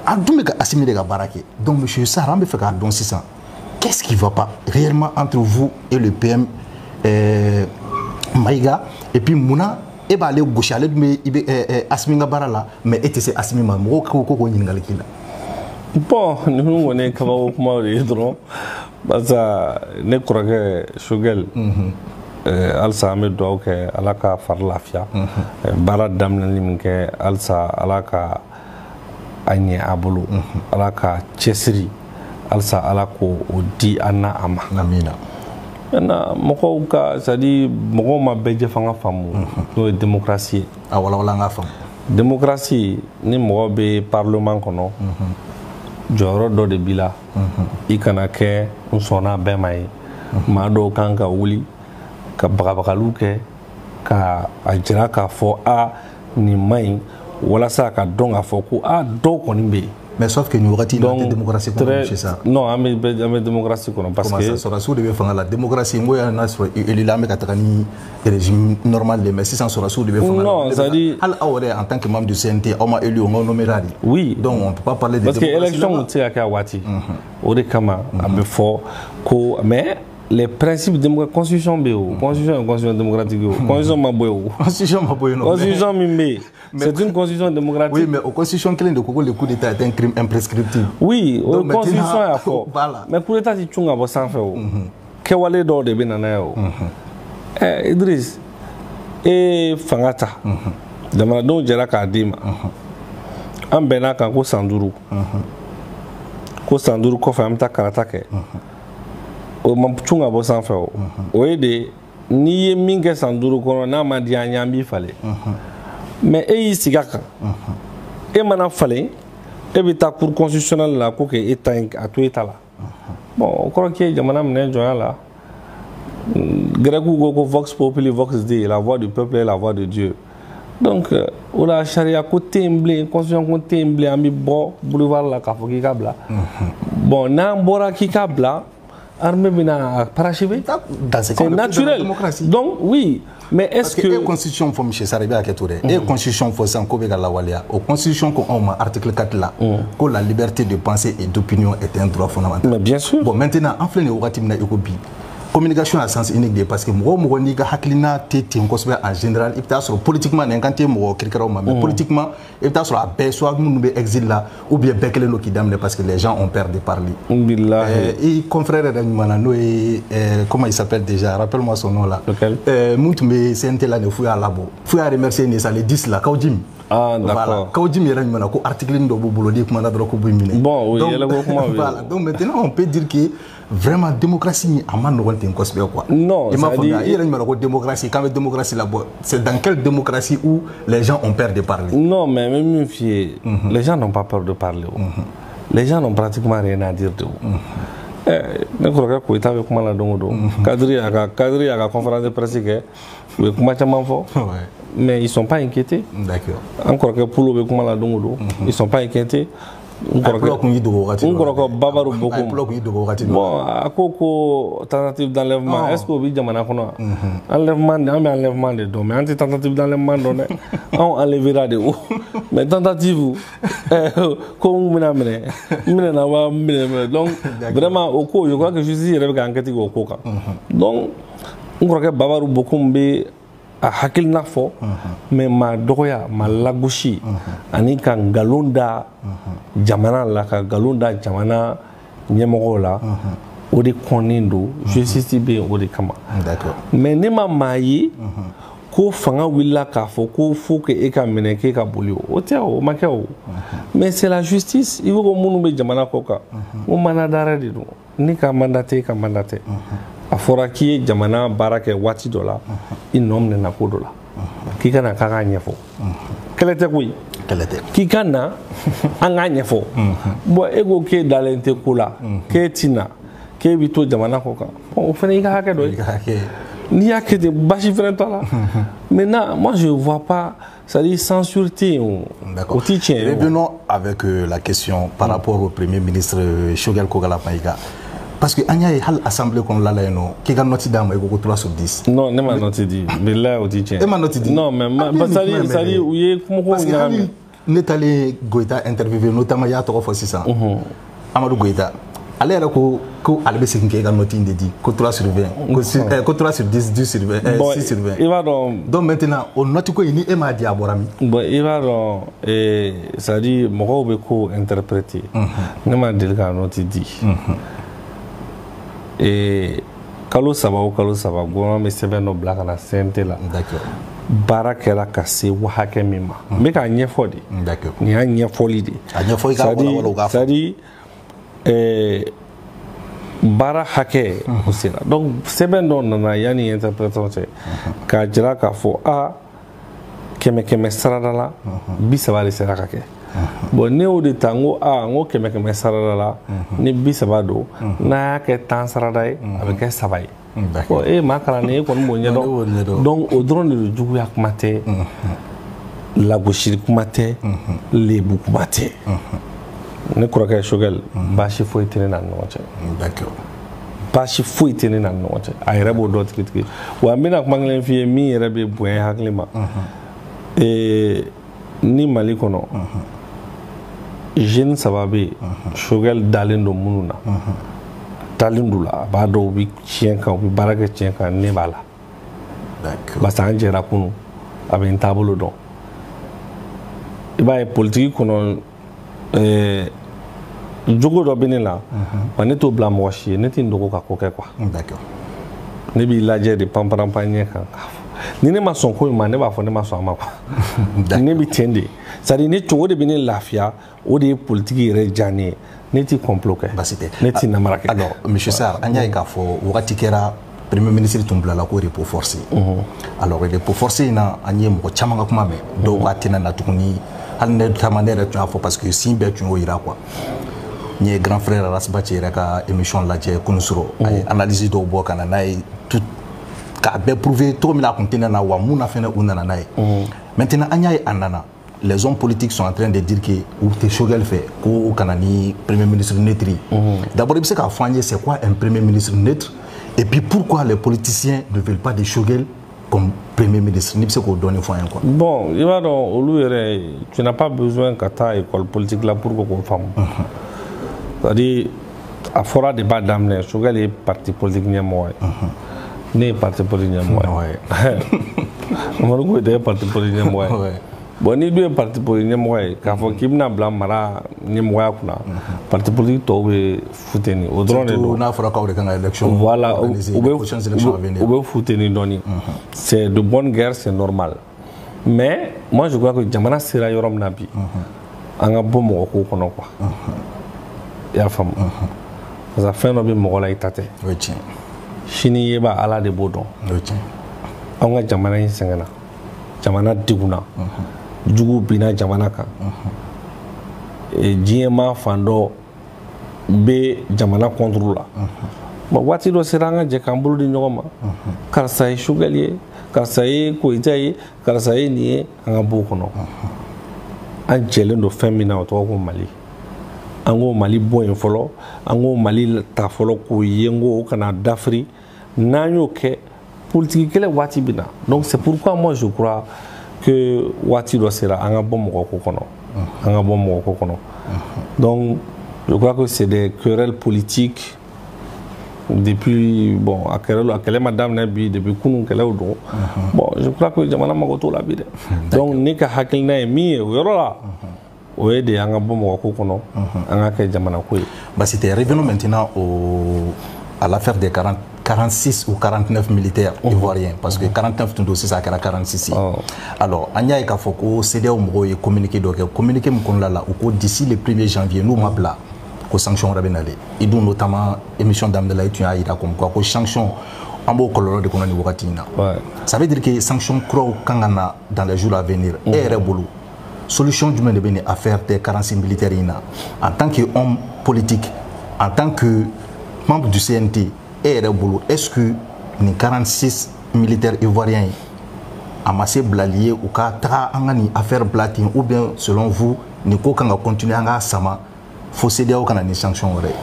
A dun bɛ ka Assimi de ka baara kɛ. Donc monsieur Sarr, an bɛ fɛ k'a dɔn sisan, qu'est-ce qui va pas réellement entre vous et le PM Maïga, et puis munna e b'ale gosi, ale dun bɛ i bɛ Assimi ka baara la, mais e tɛ se Assimi ma, mɔgɔw ko k'o ɲininkali k'i la. Bon, ninnu kɔni ye kabako kumaw de ye dɔrɔn, barisa ne kɔrɔkɛ Choguel, halisa an bɛ dugawu kɛ Ala ka fari lafiya, baara daminɛli min kɛ, halisa Ala ka a ɲɛ a bolo, Ala ka cɛsiri, halisa Ala k'o di an n'a a ma. Amina. Maintenant, mɔgɔw ka, c'est à dire mɔgɔw ma bɛɛ jɛ fanga faamu, n'o ye démocratie ye. A walawala an k'a faamu. Démocratie, ni mɔgɔ bɛ parlement kɔnɔ, jɔyɔrɔ dɔ de b'i la, i kana kɛ n sɔnna bɛɛ ma ye. Maa dɔw kan ka wuli ka bagabagaliw kɛ ka a jira k'a fɔ a nin man ɲi, Walasa ka dɔn k'a fɔ ko a dɔw kɔni bɛ yen. Mais sauf que nin wagati in na, an tɛ démocratie kɔnɔ, monsieur Sarr. Non, an bɛ démocratie kɔnɔ parce que sɔrɔdasiw de bɛ fanga la. Démocratie n ko y'a n'a sɔrɔ élu la, an bɛ ka taga ni régime normal de, mais sisan sɔrɔdasiw de bɛ fanga la. Non, c'est-à-dire hali aw yɛrɛ en tant que membre du CNT, aw ma élu, o n'aw nommé de. Oui. Donc on peut pas parler de parce que démocratie élection tɛ se ka kɛ a waati. O de kama a bɛ fɔ ko, mais les principes démocratiques, constitution bɛ yen o, constitution ye constitution démocratique ye o, constitution ma bɔ yen o. Constitution ma bɔ yen nɔ. Constitution min bɛ yen, c'est une constitution démocratique. Oui, mais o constitution kelen de ko ko le coup d'état est un crime imprescriptible. Oui, o constitution y'a fɔ. Voilà. Mais coup d'état ti cun ka bɔ sanfɛ o. Kɛwale dɔw de bɛ na n'a ye o. Ɛ Idriss, e ye fanga ta. Jamanadenw jɛra k'a d'i ma. An bɛn'a kan ko san 5. Ko san 5 kɔfɛ an bɛ taa kalata kɛ. O ma cun ka bɔ sanfɛ o. O ye de n'i ye min kɛ san 5 kɔnɔ n'a ma diya an ye, an b'i falen. Mais e y'i sigi a kan. E mana falen, e bɛ taa cour constitutionnelle la ko k'e ta in a to e ta la. Bon, o kɔrɔ k'e ye jamana minɛ jɔnya la. Grɛkiw ko ko vox populi vox Dei, la voix du peuple est la voix de Dieu. Donc o la sariya ko tɛ yen bilen, constitution ko tɛ yen bilen, an bɛ bɔ boulevard la k'a fɔ k'i ka bila. Bon, n'an bɔra k'i ka bila, armée bɛna parachever. C'est naturel. Donc oui, mais est-ce que e constitution fɔ, monsieur Sarr, i bɛ hakɛ to dɛ. E constitution fɔ sisan ko bɛ ka lawaleya. O constitution ko anw ma article 4 la ko la liberté de pensée et d'opinion est un droit fondamental. Mais bien sûr. Bon, maintenant an filɛ nin ye wagati min na i ko bi, communication à sens unique de, parce que mɔgɔ o mɔgɔ n'i ka hakilina tɛ ten kosɛbɛ en général, i bɛ taa sɔrɔ politiquement, nin kan tɛ mɔgɔ kirikaraw ma, mais politiquement i bɛ taa sɔrɔ a bɛɛ soit minnu bɛ exil la ou bien bɛɛ kɛlen don k'i daminɛ parce que les gens ont peur de parler. Bilahi. I confrère yɛrɛ ɲuman na, n'o ye, comment il s'appelle déjà, rappelle-moi son nom là. Lequel? Mun tun bɛ CNT la nin, f'u y'a labɔ, f'u y'a remercier nin, ça le 10 la, Kaou Djim. Ah, d'accord. Voilà. Kaou Djim yɛrɛ ɲuman na ko article dɔ b'u bolo, n'i kumana dɔrɔn k'u b'i minɛ. Bon, o ye yɛlɛko kuma ye. Voilà. Donc maintenant on peut dire que vraiment démocratie a ma nɔgɔn ten kosɛbɛ quoi. Non, i m'a faamuya, i yɛrɛ ɲuman ko démocratie, k'an bɛ démocratie la, bɔ c'est dans quelle démocratie où les gens ont peur de parler? Non, mais même min f'i ye, les gens n'ont pas peur de parler o. Les gens n'ont pratiquement rien à dire de o. Ne kɔrɔkɛ Koyita bɛ kuma la don o don. Kadiri y'a ka conférence de presse kɛ, u ye kuma caman fɔ. Mais ils sont pas inquiétés. D'accord. An kɔrɔkɛ Pulo bɛ kuma la don o don. Ils sont pas inquiétés. N kɔrɔkɛ Babaru Bokum. Bon, a ko tentative d'enlèvement, est-ce que o bɛ jamana kɔnɔ wa? Enlèvement, an bɛ enlèvement de dɔn, mais an tɛ tentative d'enlèvement dɔn dɛ. Anw enlevera de o. Mais tentative, ko n bɛna minɛ, n minɛna wa n minɛ. Donc vraiment o ko, je crois que justice yɛrɛ bɛ ka enquête kɛ o ko kan. Donc n kɔrɔkɛ Babaru Bokum bɛ a hakilina fɔ, mais ma dɔgɔya, ma lagosi, ani ka nkalon da jamana la, ka nkalon da jamana ɲɛmɔgɔw la, o de kɔnnen don. Justice bɛ yen o de kama. Mais ne ma maa ye ko fanga wulila k'a fɔ ko faut que e ka minɛ k'e ka boli, o tɛ, o ma kɛ o. Mais c'est la justice. I ko minnu bɛ jamana kɔ kan, ko mandat d'arrêt de don. Ne ka mandat tɛ, e ka mandat tɛ. A fɔra k'i ye jamana baara kɛ waati dɔ la, i nɔ minɛna ko dɔ la, k'i ka na k'a k'a ɲɛfɔ. Kɛlɛ tɛ koyi. Kɛlɛ tɛ. K'i ka na an k'a ɲɛfɔ. Bon, e ko k'e dalen tɛ ko la, k'e ti na, k'e bɛ to jamana kɔ kan. Bon, o fana y'i ka hakɛ dɔ ye. N'i y'a kɛ ten, baasi fana t'a la. Maintenant, moi je vois pas, c'est-à-dire censure tɛ yen o. O ti tiɲɛ ye o. Revenons avec la question par rapport au premier ministre Choguel Kokalla Maïga. Parce que an y'a ye hali assemblée kɔnɔla la yen nɔ, k'i ka note d'a ma, i ko ko 3 sur 10. Non, ne ma note di. Bilahi, o ti tiɲɛ. E ma note di? Non, mais c'est-à-dire u ye kumako ɲagami. Ne taalen Goyita interviewé, notamment i y'a tɔgɔ fɔ sisan. Amadu Goyita. Ale yɛrɛ ko ko ale bɛ segin k'e ka note in de di, ko 3 sur 20, ko 3 sur 10, 10 sur 20, 6 sur 20. I b'a dɔn. Donc maintenant o note ko in, ni e m'a di, a bɔra min? Bon, i b'a dɔn, c'est-à-dire mɔgɔw bɛ ko interpréter. Ne ma deli ka note di. Kalo 3 o kalo 3, gouvernement bɛ sɛbɛn dɔ bila ka na CNT la. Baara kɛra ka se hakɛ min ma, n bɛ k'a ɲɛfɔ de. Nin y'a ɲɛfɔli de. A ɲɛfɔ i k'a walawala u k'a fɔ. C'est-à-dire baara hakɛ o sera. Donc sɛbɛn dɔ nana yanni interprétation cɛ, k'a jira k'a fɔ a 100 sarada la, 30 de sera ka kɛ. Bon, ne y'o de ta, n ko aa, n ko 100 sarada la, ni 30 don, n'a y'a kɛ 10 sarada ye, a bɛ kɛ 3 ye. Bon, e maa kalannen, e kɔni b'o ɲɛdɔn. Donc o dɔrɔn de don, juguya kuma tɛ. Lagosili kuma tɛ, lebu kuma tɛ. Ne kɔrɔkɛ Choguel, baasi foyi tɛ ne n'a ni ɲɔgɔn cɛ. Baasi foyi tɛ ne n'a ni ɲɔgɔn cɛ, a yɛrɛ b'o dɔn tigitigi. Wa n bɛna kuma kelen f'i ye min yɛrɛ bɛ bonya hakili ma. Ni Mali kɔnɔ jeune saba bɛ yen, Choguel dalen don minnu na, dalen don la, a b'a dɔn u bɛ tiɲɛ kan, u bɛ baara kɛ tiɲɛ kan, ne b'a la. Parce que an jɛra kunun, a bɛ n taabolo dɔn. I b'a ye politiki kɔnɔ, jogo dɔ bɛ ne la, wa ne t'o bila mɔgɔ si ye, ne tɛ n dogo ka ko kɛ quoi. Ne b'i lajɛ de panparanpan ɲɛ kan. Ni ne ma sɔn ko in ma, ne b'a fɔ ne ma sɔn a ma quoi. Ne bɛ ten de, c'est à dire ne cogo de bɛ ne lafiya, o de ye politiki yɛrɛ diya ne ye. Ne ti complot kɛ, ne ti namara kɛ. Alors monsieur Sarr, an y'a ye k'a fɔ wagati kɛra premier ministre tun bilala ko repos forcé. Alors repos forcé in na, an ye mɔgɔ caman ka kuma mɛn, dɔw k'a tɛna na tuguni. Hali ne taama ne yɛrɛ tun y'a fɔ parce que sin bɛɛ tun y'o yira quoi. N ye grand frère Rasbath yɛrɛ ka émission lajɛ kunun sɔrɔ, a ye analyse dɔw bɔ ka na n'a ye tout k'a bɛɛ prouver cogo min na a tun tɛna na, wa mun na fɛnɛ u nana n'a ye. Maintenant an y'a ye a nana, les hommes politiques sont en train de dire que u tɛ Choguel fɛ, ko ka na ni premier ministre neutre ye. D'abord i bɛ se k'a fɔ an ye, c'est quoi un premier ministre neutre, et puis pourquoi les politiciens ne veulent pas de Choguel comme premier ministre? N'i bɛ se k'o dɔɔni fɔ an ye quoi. Bon, i b'a dɔn olu yɛrɛ, tu n'as pas besoin ka taa école politique la pour que k'o faamu. C'est-à-dire a fɔra de b'a daminɛ, Choguel ye parti politique ɲɛmɔgɔ ye. Ne ye parti politique ɲɛmɔgɔ ye. Amadu Goyita ye parti politique ɲɛmɔgɔ ye. Bon, n'i dun ye parti politique ɲɛmɔgɔ ye, k'a fɔ k'i bɛna bila mara ɲɛmɔgɔya kunna, parti politique tɔw bɛ futeni, o dɔrɔn de don. N'a fɔra k'aw de kan ka élection voilà, u bɛ futeni dɔɔni. C'est de bonne guerre, c'est normal. Mais moi je crois que jamana sera yɔrɔ min na bi, an ka bɔ mɔgɔ ko kɔnɔ quoi. I y'a faamu? Parce que fɛn dɔ bɛ mɔgɔ la, i ta tɛ. O ye tiɲɛ. Sini ye b'a Ala de b'o dɔn. O ye tiɲɛ. Anw ka jamana in sɛgɛnna, jamana degunna, juguw binna jamana kan. Diɲɛ maa fan dɔ bɛ jamana contre la. Bon, waati dɔ sera an ka jɛ k'an bolo di ɲɔgɔn ma. Karisa ye Choguel ye, karisa ye Koyita ye, karisa ye nin ye, an ka b'o kɔnɔ. An jɛlen don fɛn min na, o tɔgɔ ko Mali. An k'o Mali bɔ yen fɔlɔ, an k'o Mali ta fɔlɔ k'o ye, n ko o kana dafiri. N'an y'o kɛ, politique kɛlɛ waati bɛ na. Donc c'est pourquoi moi je crois que waati dɔ sera an ka bɔ mɔgɔ ko kɔnɔ. An ka bɔ mɔgɔ ko kɔnɔ. Donc je crois que c'est des querelles politiques depuis, bon, a kɛlɛ ma daminɛ bi, depuis kunun kɛlɛw don. Bon, je crois que jamana mago t'o la bi dɛ. Donc ne ka hakilina ye min ye o yɔrɔ la, o ye de an ka bɔ mɔgɔ ko kɔnɔ, an ka kɛ jamana ko ye. Basi tɛ. Revenons maintenant à l'affaire des 46 ou 49 militaires ivoiriens, parce que 49 tun don, sisan a kɛra 46 ye. Alors an y'a ye k'a fɔ ko CEDEAO mɔgɔw ye communiqué dɔ kɛ, communiqué min kɔnɔna la u ko d'ici le 1er janvier n'u ma bila, ko sanction wɛrɛ bɛ nalen. I dun notamment émission daminɛ la, i tun y'a jira comme quoi ko sanction an b'o kɔlɔlɔ de kɔnɔ nin wagati in na. Ça veut dire que sanction kuraw kan ka na dans les jours à venir. E yɛrɛ bolo, solution jumɛn de bɛ nin affaire des 46 militaires in na, en tant que homme politique, en tant que membre du CNT? E yɛrɛ bolo, est-ce que nin 46 militaires ivoiriens ye, a ma se bilali ye u ka taga, an ka nin affaire bila ten, ou bien selon vous nin ko kan ka continuer, an k'a sama fo CEDEAO ka na ni sanction wɛrɛ ye?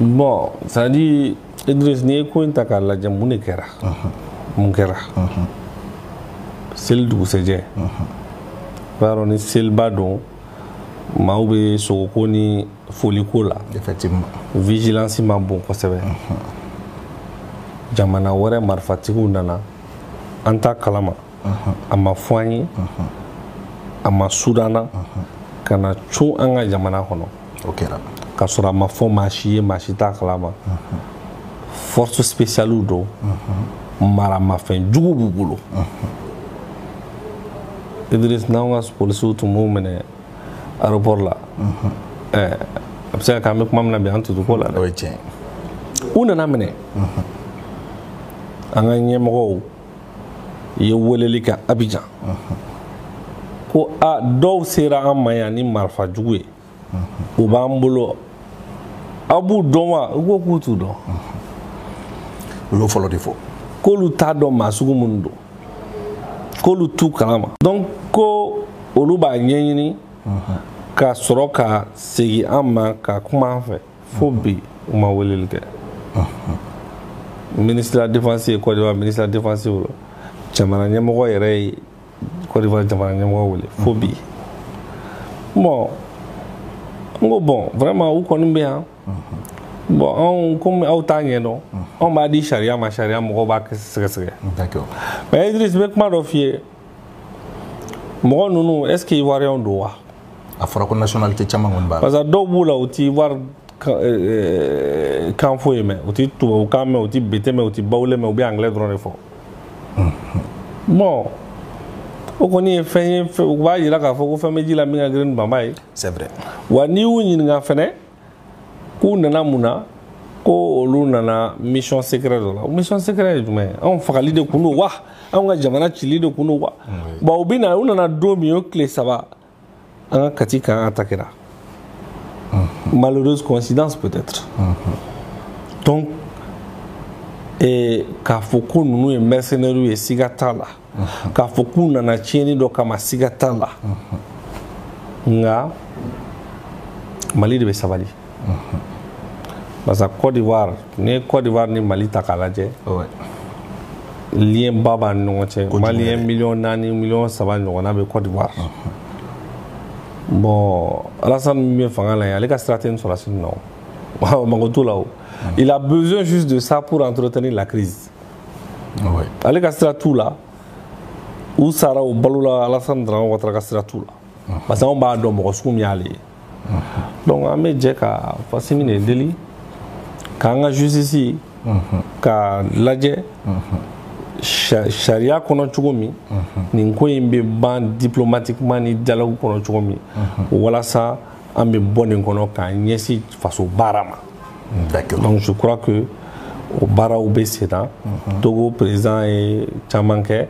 Bon, c'est à dire Idriss, n'i ye ko in ta k'a lajɛ, mun de kɛra? Mun kɛra? Seli dugusɛjɛ, i b'a dɔn ni seliba don, maaw bɛ sogoko ni foliko la. Effectivement. Vigilance ma bon kosɛbɛ. Jamana wɛrɛ marifatigiw nana, an t'a kalama, a ma fɔ an ye, a ma sudan ka na cun an ka jamana kɔnɔ. O kɛra. K'a sɔrɔ a ma fɔ maa si ye, maa si t'a kalama. Force spéciale don, maramafɛn jugu b'u bolo. Idriss, n'anw ka polisiw tun b'u minɛ aéroport la, a bɛ se ka kɛ an bɛ kuma min na bi, an tutu ko la dɛ. O ye tiɲɛ. U nana minɛ, an ka ɲɛmɔgɔw ye weleli kɛ Abidjan ko a dɔw sera an ma yan ni marifa jugu ye, u b'an bolo, aw b'u dɔn wa? U ko k'u t'u dɔn. U y'o fɔlɔ de fɔ. K'olu t'a dɔn maa sugu minnu don, k'olu t'u kalama. Donc ko Olu b'a ɲɛɲini ka sɔrɔ ka segin an ma ka kuma an fɛ fo bi u ma weleli kɛ. Ministre de la Défense ye Côte d'Ivoire ministre de la Défense wele, jamana ɲɛmɔgɔ yɛrɛ ye Côte d'Ivoire jamana ɲɛmɔgɔ wele fo bi. Bon, n ko bon, vraiment u kɔni bɛ yan. Bon, anw komi aw t'a ɲɛdɔn, anw b'a di sariya ma, sariya mɔgɔw b'a sɛgɛsɛgɛ. D'accord. Mais Idriss, n bɛ kuma dɔ f'i ye. Mɔgɔ ninnu, est ce que Ivoirien don wa? A fɔra ko nationalité caman kɔni b'a la. Parce que dɔw b'u la, u ti Ivoire kan foyi mɛn, u ti tubabukan mɛn, u ti bété mɛn, u ti bawule mɛn, u bɛ anglais dɔrɔn de fɔ. Bon, o kɔni ye fɛn ye, u b'a yira k'a fɔ ko fɛn bɛ ji la min ka girin ni bama ye. C'est vrai. Wa n'i y'u ɲininka fɛnɛ k'u nana mun na, ko olu nana mission secret dɔ la. Mission secret ye jumɛn ye? Anw fagali de kun don wa? Anw ka jamana cili de kun don wa? Bon, u bɛ na, u nana don min, o tile 3, an ka Kati kan attaquera. Malheureuse coïncidence peut-être. Donc k'a fɔ ko ninnu ye mercenaires ye, siga t'a la. K'a fɔ k'u nana tiɲɛni dɔ kama, siga t'a la. Nka Mali de bɛ sabali. Parce que Côte d'Ivoire, n'i ye Côte d'Ivoire ni Mali ta k'a lajɛ, lien ba b'an ni ɲɔgɔn cɛ. Malien 4 miliyɔn, 3 miliyɔn ɲɔgɔnna bɛ Côte d'Ivoire. Bon, Alassane min bɛ fanga la yen, ale ka sira tɛ nin sɔrɔdasi ninnu na o. Mago t'o la o. Il a besoin juste de ça pour entretenir la crise. Ale ka sira t'u la. U sara u balo la, Alassane Dramane Ouattara ka sira t'u la. Parce que anw b'a dɔn mɔgɔ sugu min y'ale ye. Donc an bɛ jɛ ka Fasimi de deli k'an ka justice ka lajɛ sariya kɔnɔ cogo min, nin ko in bɛ ban diplomatiquement ni dialogue kɔnɔ cogo min, walasa an bɛ bɔ nin kɔnɔ k'an ɲɛsin faso baara ma. Donc je crois que o baaraw bɛ sen na. Togo président ye caman kɛ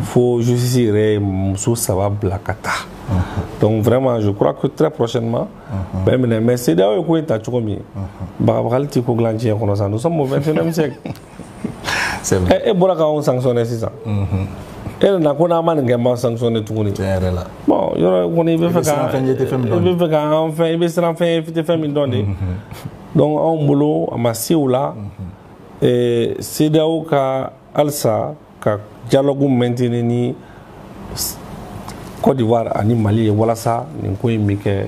fo justice yɛrɛ ye muso 3 bila ka taa. Donc vraiment, je crois que très prochainement bɛɛ minɛ. Mais CEDEAO ye ko in ta cogo min, bagabagali tɛ ko dilan diɲɛ kɔnɔ sa. Nous sommes au 21e siècle. C'est vrai. E bɔra k'anw sanctionner sisan, e nana ko n'an ma nin kɛ, n b'an sanctionner tuguni. Tiɲɛ yɛrɛ la. Bon, yɔrɔ kɔni i bɛ fɛ ka i bɛ siran fɛn ɲɛ, i tɛ fɛn min dɔn. I bɛ fɛ ka an fɛn, i bɛ siran fɛn ye, i tɛ fɛn min dɔn de. Donc anw bolo, a ma se o la. CEDEAO ka halisa ka dialogue maintenir ni Côte d'Ivoire ani Mali ye, walasa nin ko in bɛ kɛ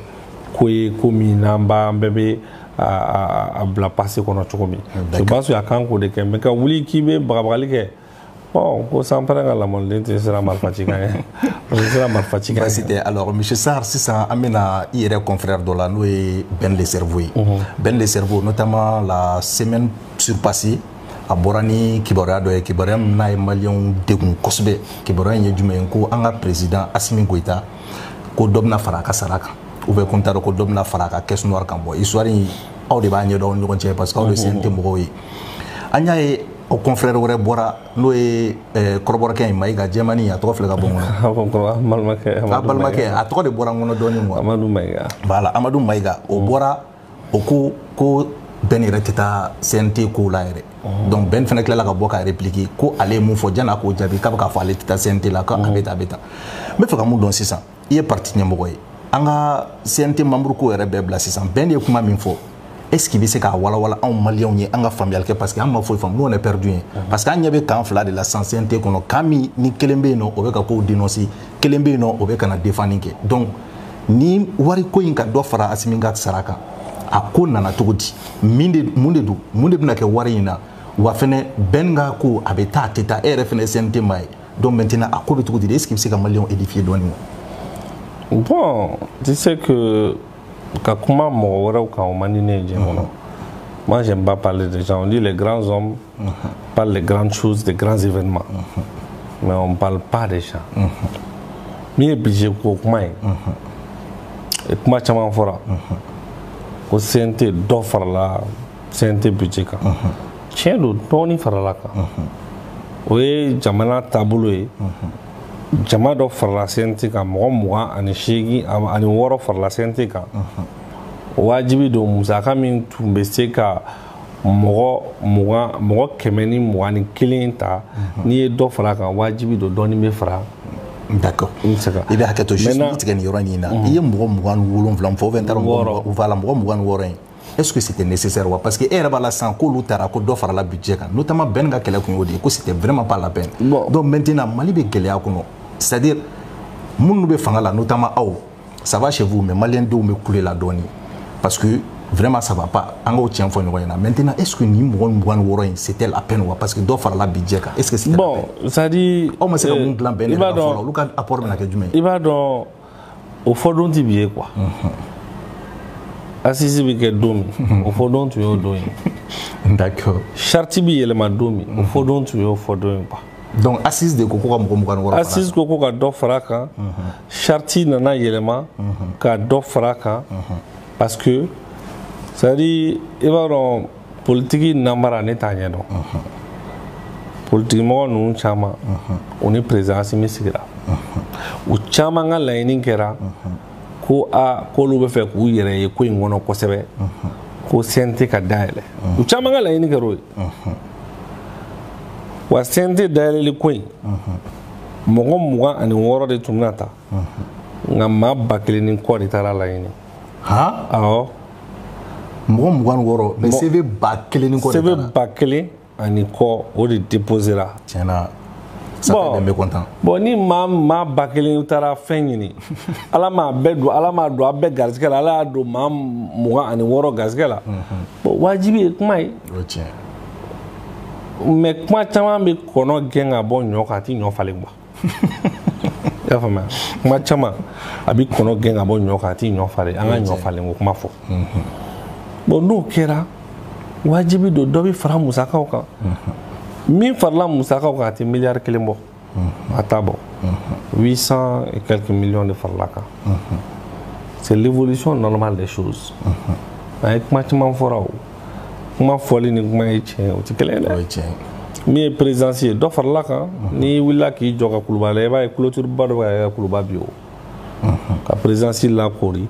ko ye, ko min n'an b'an bɛɛ bɛ a bila passé kɔnɔ cogo min. Je pense que a kan k'o de kɛ. Mais ka wuli k'i bɛ bagabagali kɛ, bon, ko sanpɛrɛn ka lamɔnden tɛ siran marifa ci kan ye, o tɛ siran marifa ci kan ye. Baasi tɛ. Alors monsieur Sarr, sisan an bɛna i yɛrɛ confrère dɔ la, n'o ye Ben le Cerveau ye. Ben le Cerveau, notamment la semaine surpassée, a bɔra ni kibaruya dɔ ye, kibaruya min n'a ye maliyɛnw degun kosɛbɛ. Kibaruya in ye jumɛn ye? Ko an ka président Assimi Goïta, ko dɔ bɛna fara a ka sara kan, ou bien ko n t'a dɔn, ko dɔ bɛna fara a ka caisse noire kan. Bon, histoire in, aw de b'a ɲɛdɔn aw ni ɲɔgɔn cɛ, parce que aw de CNT mɔgɔw ye. An y'a ye, o confrère wɛrɛ bɔra, n'o ye kɔrɔbɔrɔkɛ in, Mayiga jɛmani, a tɔgɔ filɛ ka bɔ n kɔnɔ. Balimakɛ. A balimakɛ, a tɔgɔ de bɔra n kɔnɔ dɔɔnin quoi. Amadu Mayiga. Voilà, Amadu Mayiga, o bɔra, o ko ko Ben yɛrɛ tɛ taa CNT kow la yɛrɛ. Donc Ben fana tilala ka bɔ ka répliquer ko ale ye mun fɔ, janni a k'o jaabi k'a bɛ k'a fɔ ale tɛ taa CNT la, k'a bɛ tan, a bɛ tan. N bɛ fɛ ka mun dɔn sisan? I ye parti ɲɛmɔgɔ ye, an ka CNT membre ko yɛrɛ bɛɛ bila sisan. Ben ye kuma min fɔ, est ce qu'il bɛ se k'a walawala anw maliyɛnw ye, an ka faamuyali kɛ? Parce que an ma foyi faamu, nous on est perdu ye, parce que an ɲɛ bɛ camp fila de la sisan CNT kɔnɔ. Camp min ni kelen bɛ yen nɔ, o bɛ ka kow dénoncer, kelen bɛ yen nɔ, o bɛ ka na défendre kɛ. Donc ni wari ko in ka dɔ fara Asimi ka sara kan, a ko nana cogo di? Min de, mun de don, mun de bɛna kɛ wari in na? Wa fɛnɛ Ben ka ko, a bɛ taa, a tɛ taa? E yɛrɛ fɛnɛ CNT maa ye. Donc maintenant a ko bɛ cogo di? Est ce qu'il bɛ se ka maliyɛnw édifier dɔɔnin wa? Bon, tu sais que ka kuma mɔgɔ wɛrɛw kan, o man di ne ye diɲɛ kɔnɔ. Moi, j'aime pas parler des gens. On dit les grands hommes parlent des grandes choses, des grands événements, mais on parle pas des gens. Min ye budget ko kuma ye, kuma caman fɔra ko CNT dɔ farala CNT budget kan. Tiɲɛ don, dɔɔnin farala kan. O ye jamana taabolo ye. Jama dɔ farala CNT kan, mɔgɔ 26 farala CNT kan. Wajibi don, musaka min tun bɛ se ka mɔgɔ 20, mɔgɔ 121 ta, n'i ye dɔ fara a kan, wajibi don dɔɔnin bɛ fara. D'accord. I bɛ hakɛ to juste n tigɛ nin yɔrɔ in na. I ye mɔgɔ 27 fɔ, ou bien n taara mɔgɔ, voilà, mɔgɔ 26 in. Est-ce que c'était nécessaire wa? Parce que e yɛrɛ b'a la sisan k'olu taara ko dɔ farala budget kan, notamment Ben ka kɛlɛ kun y'o de ye, ko c'était vraiment pas la peine. Bon. Donc maintenant Mali bɛ gɛlɛya kɔnɔ, c'est-à-dire minnu bɛ fanga la, notamment aw, ça va chez vous, mais maliyɛn denw bɛ kule la dɔɔni parce que vraiment ça va pas. An k'o tiɲɛ fɔ ɲɔgɔn ɲɛna. Maintenant, est-ce que nin mɔgɔ 26 in, c'était la peine wa? Parce que dɔ farala budget kan, est-ce que c'était bon, la peine? C'est-à-dire aw ma se ka mun dilan Ben yɛrɛ ka fɔ la, olu ka apport bɛna kɛ jumɛn ye? I b'a dɔn, o fɔ don ti bi ye quoi. Assise bɛ kɛ don min, o fɔ don tun y'o don ye. D'accord. Charte bɛ yɛlɛma don min, o fɔ don tun y'o fɔ don ye quoi. Donc assise de ko ko ka mɔgɔ 26 fara. Assise ko ko ka dɔ fara a kan. Charte nana yɛlɛma ka dɔ fara a kan parce que, c'est-à-dire, i b'a dɔn, politiki namara ne t'a ɲɛdɔn. Politiki mɔgɔ ninnu caman, o ni président Assimi sigira, u caman ka laɲini kɛra ko a k'olu bɛ fɛ k'u yɛrɛ ye ko in kɔnɔ kosɛbɛ, ko CNT ka dayɛlɛ. U caman ka laɲini kɛra o ye. Wa CNT dayɛlɛli ko in, mɔgɔ 26 de tun bɛna ta, nka maa 1000 ni kɔ de taara laɲini. Han? Awɔ. Mɔgɔ 26, mais CV 1000 ni kɔ de CV taara. 1000 ani kɔ, o de déposera. Tiɲɛna, ça fait des mécontents. Bon, ni maa 1000 taara fɛn ɲini, Ala m'a bɛɛ don, Ala m'a don a bɛɛ garisɛgɛ la, Ala y'a don maa 26 garisɛgɛ la. Bon, wajibi ye kuma ye. O ye tiɲɛ. Mais kuma caman bɛ kɔnɔ gɛn ka bɔ ɲɔ kan, a ti ɲɔ falen quoi. I y'a faamuya? Kuma caman a bɛ kɔnɔ gɛn ka bɔ ɲɔ kan, a ti ɲɔ falen. An ka ɲɔ falen ko kuma fɔ. Bon, n'o kɛra, wajibi don dɔ bɛ fara musakaw kan. Min farala musakaw kan, a tɛ miliyari kelen bɔ, a t'a bɔ. 800 et quelques millions de farala kan. C'est l'évolution normale des choses. A ye kuma caman fɔra o. Kuma fɔli ni kuma ye tiɲɛ, o tɛ kelen ye dɛ. O ye tiɲɛ ye. Min ye présidence ye, dɔ farala kan. N'i wulila k'i jɔ ka Kuluba la, i b'a ye clôture ba dɔ bɛ ka kɛ Kuluba bi o. Ka présidence lakori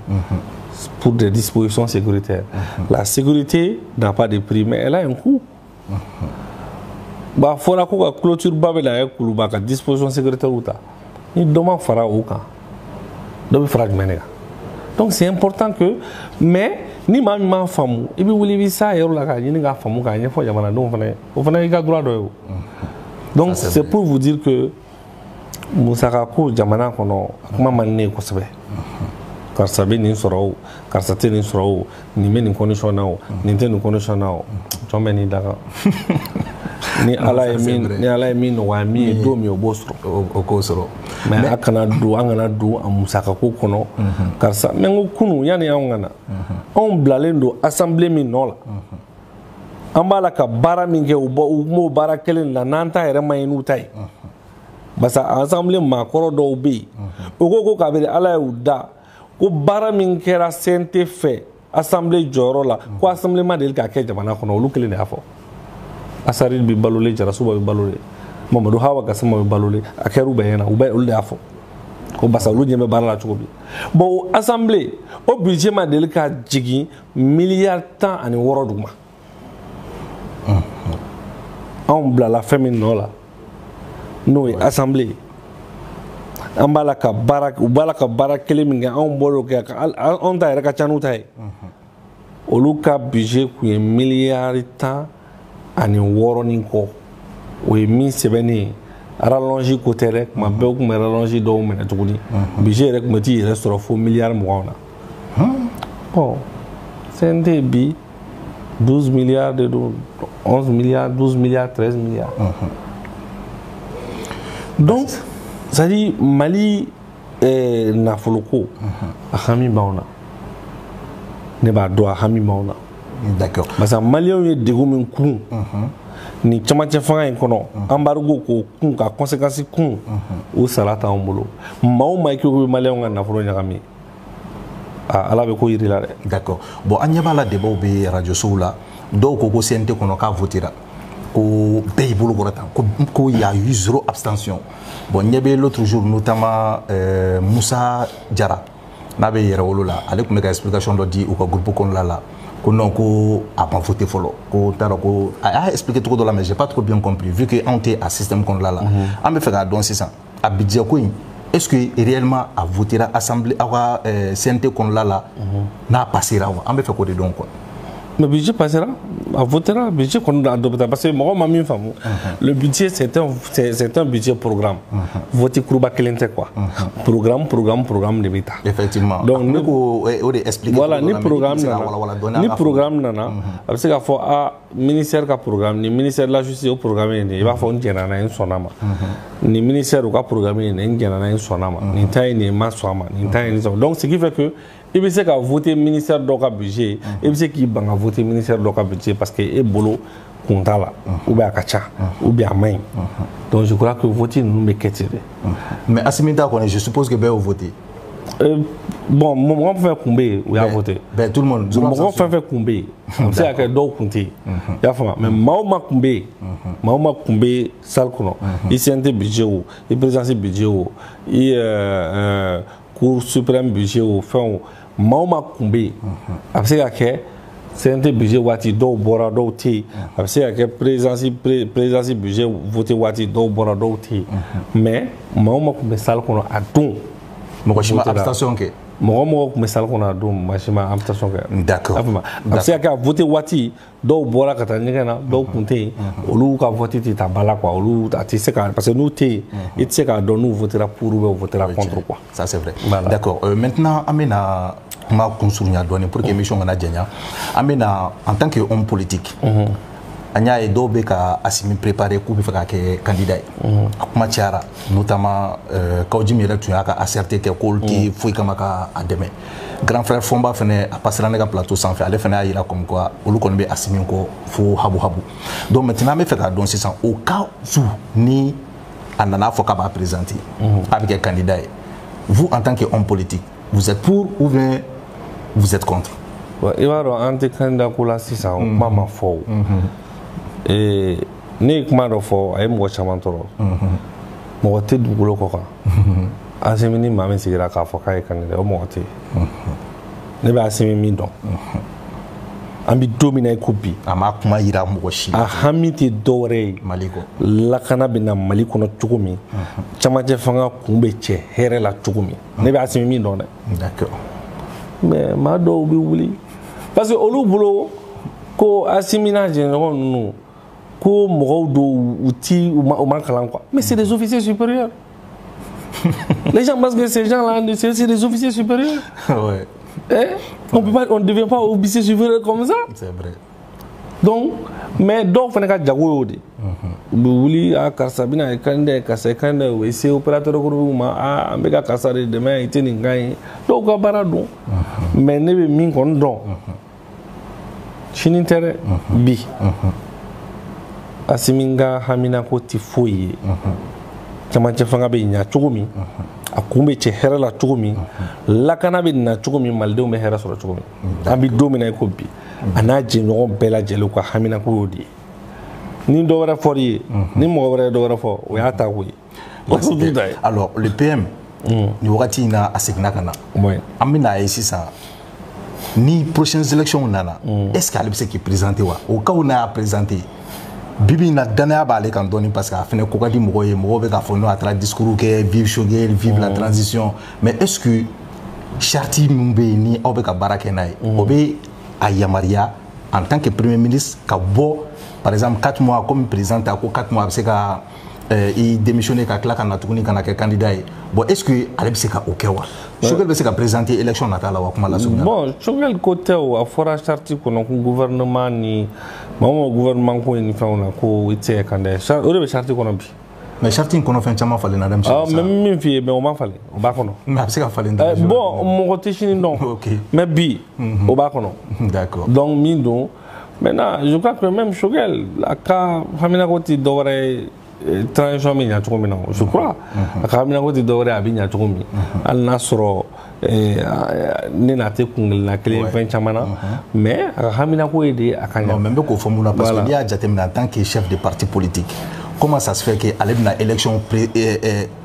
pour des dispositions sécuritaires. La sécurité n'a pas de prix, mais elle a un coût. Ba fɔra ko ka clôture ba bɛ na kɛ Kuluba ka disposition sécuritaire ta. Ni dɔ ma fara o kan, dɔ bɛ fara jumɛn de kan? Donc c'est important que, mais ni maa min m'a faamu, i bɛ wuli i bɛ s'a yɔrɔ la k'a ɲini k'a faamu k'a ɲɛfɔ jamanadenw fana ye. O fana y'i ka droit dɔ ye o. Donc c'est pour vous dire que musaka ko jamana kɔnɔ, a kuma man di ne ye kosɛbɛ. Karisa bɛ nin sɔrɔ o, karisa tɛ nin sɔrɔ o, nin bɛ nin condition na o, nin tɛ nin condition na o, jɔn bɛ n'i da kan. Ni Ala ye min, ni Ala ye min nɔgɔya min ye don min, o b'o sɔrɔ. O k'o sɔrɔ. Mais a kana don, an kana don a musaka ko kɔnɔ. Karisa, mais n ko kunun yanni anw ka na, anw bilalen don assemblée min nɔ la, an b'a la ka baara min kɛ, u bɔ u m'o baara kelen de la, n'an ta yɛrɛ ma ye n'u ta ye. Parce que assemblée maakɔrɔ dɔw bɛ yen, o ko ko kabini Ala y'u da, ko baara min kɛra CNT fɛ assemblée jɔyɔrɔ la, ko assemblée ma deli ka kɛ jamana kɔnɔ, olu kelen de y'a fɔ. Asari bɛ balolen, Jarasuba bɛ balolen, Mamadu Hawa Gasama bɛ balolen, a kɛra u bɛɛ ɲɛna, u bɛɛ olu de y'a fɔ. Ko basa olu ɲɛ bɛ baara la cogo min. Bon, o assemblée, o budget ma deli ka jigin miliyari 16 duguma. Anw bilala fɛn min nɔ la, n'o ye assemblée ye. An b'a la ka baara, u b'a la ka baara kelen min kɛ, anw bɔr'o kɛ, anw ta yɛrɛ ka ca n'u ta ye. Olu ka budget kun ye miliyari 16 ni kɔ. O ye min sɛbɛnnen ye, rallonge ko tɛ dɛ, kuma bɛɛ u tun bɛ rallonge dɔw minɛ tuguni. Budget yɛrɛ tun bɛ t'i yɛrɛ sɔrɔ fo miliyari 20 na. Bon, CNT bi 12 milliards de don, 11 milliards, 12 milliards, 13 milliards. Donc, c'est-à-dire Mali nafolo ko, a hami b'anw na. Ne b'a dɔn, a hami b'anw na. D'accord. Parce que maliyɛnw ye degun min kun nin camancɛ fanga in kɔnɔ, embargo k'o kun ka conséquence kun, o sara t'anw bolo. Maa o maa k'o bɛ maliyɛnw ka nafolo ɲagami, aa Ala bɛ ko yiri la dɛ. D'accord. Bon, an ɲɛ b'a la, débat bɛ radio sow la, dɔw ko ko CNT kɔnɔ k'a votera, ko bɛɛ y'i bolo kɔrɔta, ko y a eu zéro abstention. Bon, ɲɛ bɛ l'autre jour notamment Moussa Diarra n'a bɛ Yɛrɛwolo la, ale tun bɛ ka explication dɔ di u ka groupe kɔnɔna la, ko non, ko a ma voté fɔlɔ, ko n t'a dɔn, ko a y'a expliqué cogo dɔ la, mais j'ai pas trop bien compris vu que anw tɛ a système kɔnɔna la. An bɛ fɛ k'a dɔn sisan a budget ko in Est-ce que réellement a votera assemblée aw ka CNT kɔnɔla la, n'a passera wa? An bɛ fɛ k'o de dɔn quoi. Le budget passera, a votera, budget kɔni adopté, parce que mɔgɔw ma min faamu, le budget, c'est un budget programme. Vote kuruba kelen tɛ quoi. Programme, programme, programme de bɛ ta. Effectivement. Donc ne ko o de expliquer. Voilà, ni programme nana, ni programme nana, a bɛ se k'a fɔ a ministère ka programme, ni ministère de la justice, o programme ye nin ye, i b'a fɔ n jɛnna n'a ye, n sɔnna ma. Ni ministère u ka programme ye nin ye, n jɛnna n'a ye, n sɔnna ma. Nin ta ye nin ye, n ma sɔn a ma. Nin ta ye nin sɔn. Donc ce qui fait que i bɛ se ka voter ministère dɔ ka budget, i bɛ se k'i ban ka voter ministère dɔ ka budget parce que e bolo kun t'a la, ou bien a ka ca, ou bien a man ɲi. Donc je crois que vote ninnu bɛ kɛ ten de. Mais Assimi ta kɔni, je suppose que bɛɛ y'o voté. Bon, mɔgɔ fɛn fɛn kun bɛ yen, u y'a voté. Bɛɛ, tout le monde. Mɔgɔ fɛn fɛn kun bɛ yen, a bɛ se ka kɛ dɔw kun tɛ yen, i y'a faamu. Mais maa o maa kun bɛ yen, maa o maa kun bɛ salle kɔnɔ, i CNT budget o, i présidence budget o, i cour suprême budget o, fɛn o, maa o maa kun bɛ yen, a bɛ se ka kɛ CNT budget waati dɔw bɔra, dɔw tɛ yen. A bɛ se ka kɛ présidence budget voté waati dɔw bɔra, dɔw tɛ yen. Mais maa o maa kun bɛ salle kɔnɔ a don, mɔgɔ si ma abstention kɛ. Mɔgɔ mɔgɔ tun bɛ salle kɔnɔ a don, maa si ma abstention kɛ. D'accord. A bɛ se ka kɛ a voté waati dɔw bɔra ka taa ɲɛgɛn na, dɔw kun tɛ yen, olu ka vote tɛ taa ba la quoi. Olu a tɛ se ka, parce que n'u tɛ yen, i tɛ se k'a dɔn n'u votera pour ou bien votera contre quoi. Ça, c'est vrai. Voilà. D'accord. Maintenant, an bɛna kuma kun surunya dɔɔnin pour que émission kana janya. An bɛna, en tant que homme politique, an y'a ye dɔw bɛ ka Assimi préparer k'u bɛ fɛ ka kɛ candidat ye. A kuma cayara, notamment Kaou Djim yɛrɛ tun y'a ka ACRT kɛ k'olu tɛ foyi kama ka a dɛmɛ. Grand frère Fɔnba fɛnɛ, a passera ne ka plateau sanfɛ, ale fɛnɛ y'a yira comme quoi olu kɔni bɛ Assimi kɔ fo habu habu. Donc maintenant, an bɛ fɛ k'a dɔn sisan, au cas où ni a nana fɔ k'a b'a présenter, a bɛ kɛ candidat ye, vous, en tant que homme politique, vous êtes pour ou bien vous êtes contre? I b'a dɔn, an tɛ candidat ko la sisan, o kuma ma fɔ o. Ne ye kuma dɔ fɔ, a ye mɔgɔ caman tɔɔrɔ. Mɔgɔ tɛ dugukolo kɔ kan, Assimi ni maa min sigira k'a fɔ k'a ye candidat, o mɔgɔ tɛ yen. Ne bɛ Assimi min dɔn, an bɛ don min na i ko bi, a ma kuma yira mɔgɔ si. A hami tɛ dɔwɛrɛ ye Mali kɔ. Lakana bɛ na Mali kɔnɔ cogo min, camancɛ fanga kun bɛ cɛ hɛrɛ la cogo min. Ne bɛ Assimi min dɔn dɛ. Mais maa dɔw bɛ wuli parce que olu bolo ko Assimi n'a jɛɲɔgɔn ninnu, ko mɔgɔw dɔw u ti u ma kalan quoi. Mais c'est des officiers supérieurs. Les gens pensent que ces gens-là, c'est des officiers supérieurs. Ouais. Eh? On peut pas, on ne devient pas officier supérieur comme ça. C'est vrai. Donc, mais dɔw fana ka jago y'o de. U bɛ wuli, a karisa bɛna kɛ candidat ye, karisa ye candidat ye, u bɛ se opérateur économique ma, a an bɛ ka karisa de dɛmɛ, i tɛ nin kan ye. Dɔw ka baara don. Mais ne bɛ min kɔni dɔn, sini tɛ dɛ, bi. Assimi ka haminako tɛ foyi ye. Camancɛ fanga bɛ ɲa cogo min, a kun bɛ cɛ hɛrɛ la cogo min, lakana bɛ na cogo min, malidenw bɛ hɛrɛ sɔrɔ cogo min. An bɛ don min na i ko bi, a n'a jɛɲɔgɔn bɛɛ lajɛlen ka haminako y'o de ye. Ni dɔ wɛrɛ fɔr'i ye, ni mɔgɔ wɛrɛ ye dɔ wɛrɛ fɔ, o y'a ta ko ye. O t'u ta ye. Alors le PM, nin wagati in na, a seginna ka na. An bɛ n'a ye sisan, ni prochaines élections nana, est-ce que ale bɛ se k'i présenter wa? Au cas où n'a y'a présenter, bibi in na, danaya b'ale kan dɔɔni parce que a fɛnɛ ko ka di mɔgɔw ye, mɔgɔw bɛ k'a fɔ n'o a taara discours kɛ, vive Choguel, vive la transition. Mais est-ce que charte min bɛ yen ni aw bɛ ka baara kɛ n'a ye, o bɛ a yamaruya en tant que premier ministre ka bɔ, par exemple 4 mois, comme président ta ko 4 mois a bɛ se ka i démissionner ka tila ka na tuguni ka na kɛ candidat ye? Bon, est-ce que ale bɛ se ka o kɛ wa? Choguel bɛ se ka présenter élection nata la wa, kuma la surunya? Bon, Choguel ko tɛ o, a fɔra charte kɔnɔ ko gouvernement ni maa o maa, gouvernement ko ni fɛnw na, ko i tɛ se ka candidat ye. O de bɛ charte kɔnɔ bi. Mais charte in kɔnɔ, fɛn caman falenna dɛ, monsieur. Ah, mais min f'i ye, mais o ma falen, o b'a kɔnɔ. Mais a bɛ se ka falen. Bon, mɔgɔ tɛ sini dɔn. Mais bi, o b'a kɔnɔ. Donc min don, maintenant, je crois que même Choguel a ka haminako tɛ dɔwɛrɛ ye transition bɛ ɲa cogo min na, je crois. A ka haminako tɛ dɔwɛrɛ ye a bɛ ɲa cogo min. Hali n'a sɔrɔ ne n'a tɛ kunkelenna kelen fɛn caman na, mais a ka haminako ye de a ka ɲa. Non, mais n bɛ k'o fɔ mun na? Parce que n'i y'a jateminɛ, en tant que chef de parti politique, comment ça se fait que ale bɛna élection pré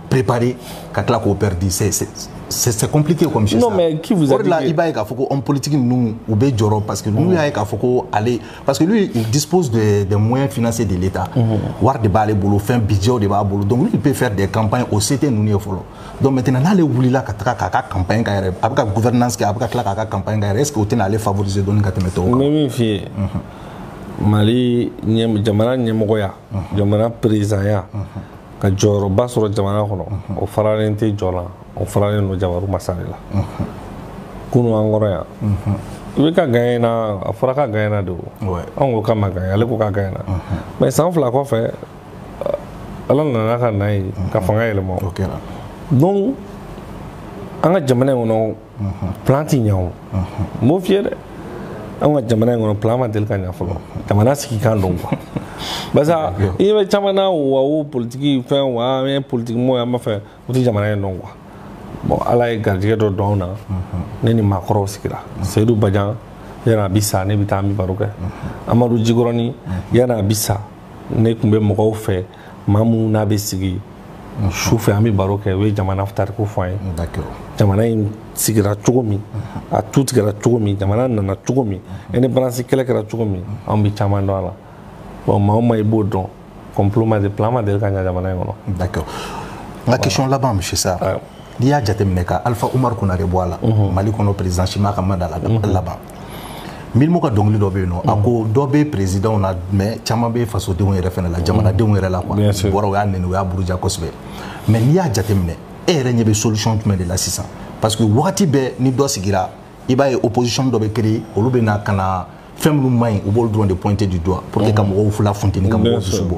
préparé ka tila k'o perdu, c'est compliqué comme monsieur. Non, mais qui vous a dit que i b'a ye k'a fɔ ko homme politique ninnu u bɛ jɔrɔ parce que n'u y'a ye k'a fɔ ko ale, parce que lui il dispose des moyens financiers de l'État, wari de b'ale bolo, fɛn budget de b'a bolo, donc lui il peut faire des campagnes au CT ninnu ye fɔlɔ. Donc maintenant n'ale wulila ka taga k'a ka campagne k'a yɛrɛ, a bɛ ka gouvernance kɛ, a bɛ ka tila k'a ka campagne k'a yɛrɛ, est-ce que o tɛna ale favoriser dɔɔni ka tɛmɛ tɔw kan? N bɛ min f'i ye, Mali jamana ɲɛmɔgɔya, jamana présidentya, ka jɔyɔrɔba sɔrɔ jamana kɔnɔ, o faralen tɛ jɔ la, o faralen don Jabaru Masa de la. Kunun an kɔrɔ yan, i bɛ ka gagné na, a fɔra ka gagné na de o, anw ko k'a ma gagné, ale ko k'a gagné na, mais san 2 kɔfɛ Ala nana ka na ye ka fanga yɛlɛma. Donc an ka jamana in kɔnɔ plan ti ɲɛ o, n b'o f'i ye dɛ, an ka jamana in kɔnɔ plan ma deli ka ɲɛ fɔlɔ, jamana sigikan don quoi. Parce que i bɛ caman na wa o politique fɛn wa an ye politique mɔgɔ ye, an b'a fɛ o tɛ jamana in dɔn quoi. Bon, Ala ye garijɛgɛ dɔ don anw na, ne ni maakɔrɔw sigira, Seyidu Bajan yanni a bi sa ne bɛ taa an bɛ baro kɛ, Amadu Jikɔrɔni yanni a bi sa ne tun bɛ mɔgɔw fɛ, maa minnu n'a bɛ sigi su fɛ an bɛ baro kɛ, u ye jamana tariku fɔ an ye, jamana in sigira cogo min, a tu tigɛra cogo min, jamana nana cogo min, indépendance kɛlɛ kɛra cogo min, anw bɛ caman dɔn a la. Bon, maa o maa i b'o dɔn, complot ma de, plan ma deli ka ɲɛ jamana in kɔnɔ. D'accord. N ka question laban, monsieur Sarr, n'i y'a jateminɛ ka Alpha Oumar Konaré bɔ a la, Mali kɔnɔ président si m'a ka mandat laban. Milimo ka dɔnkili dɔ bɛ yen nɔ, a ko dɔ bɛ président na, mais caman bɛ fasodenw yɛrɛ fana la, jamanadenw yɛrɛ la quoi. Bɔra u y'a nɛni, u y'a buruja kosɛbɛ. Mais n'i y'a jateminɛ, e yɛrɛ ɲɛ bɛ solution jumɛn de la sisan? Parce que wagati bɛɛ ni dɔ sigira, i b'a ye opposition dɔ bɛ créer, olu bɛ na ka na fɛn minnu man ɲi, u b'olu dɔrɔn de pointer du doigt pour que ka mɔgɔw fila funteni, ka mɔgɔw dusu bɔ.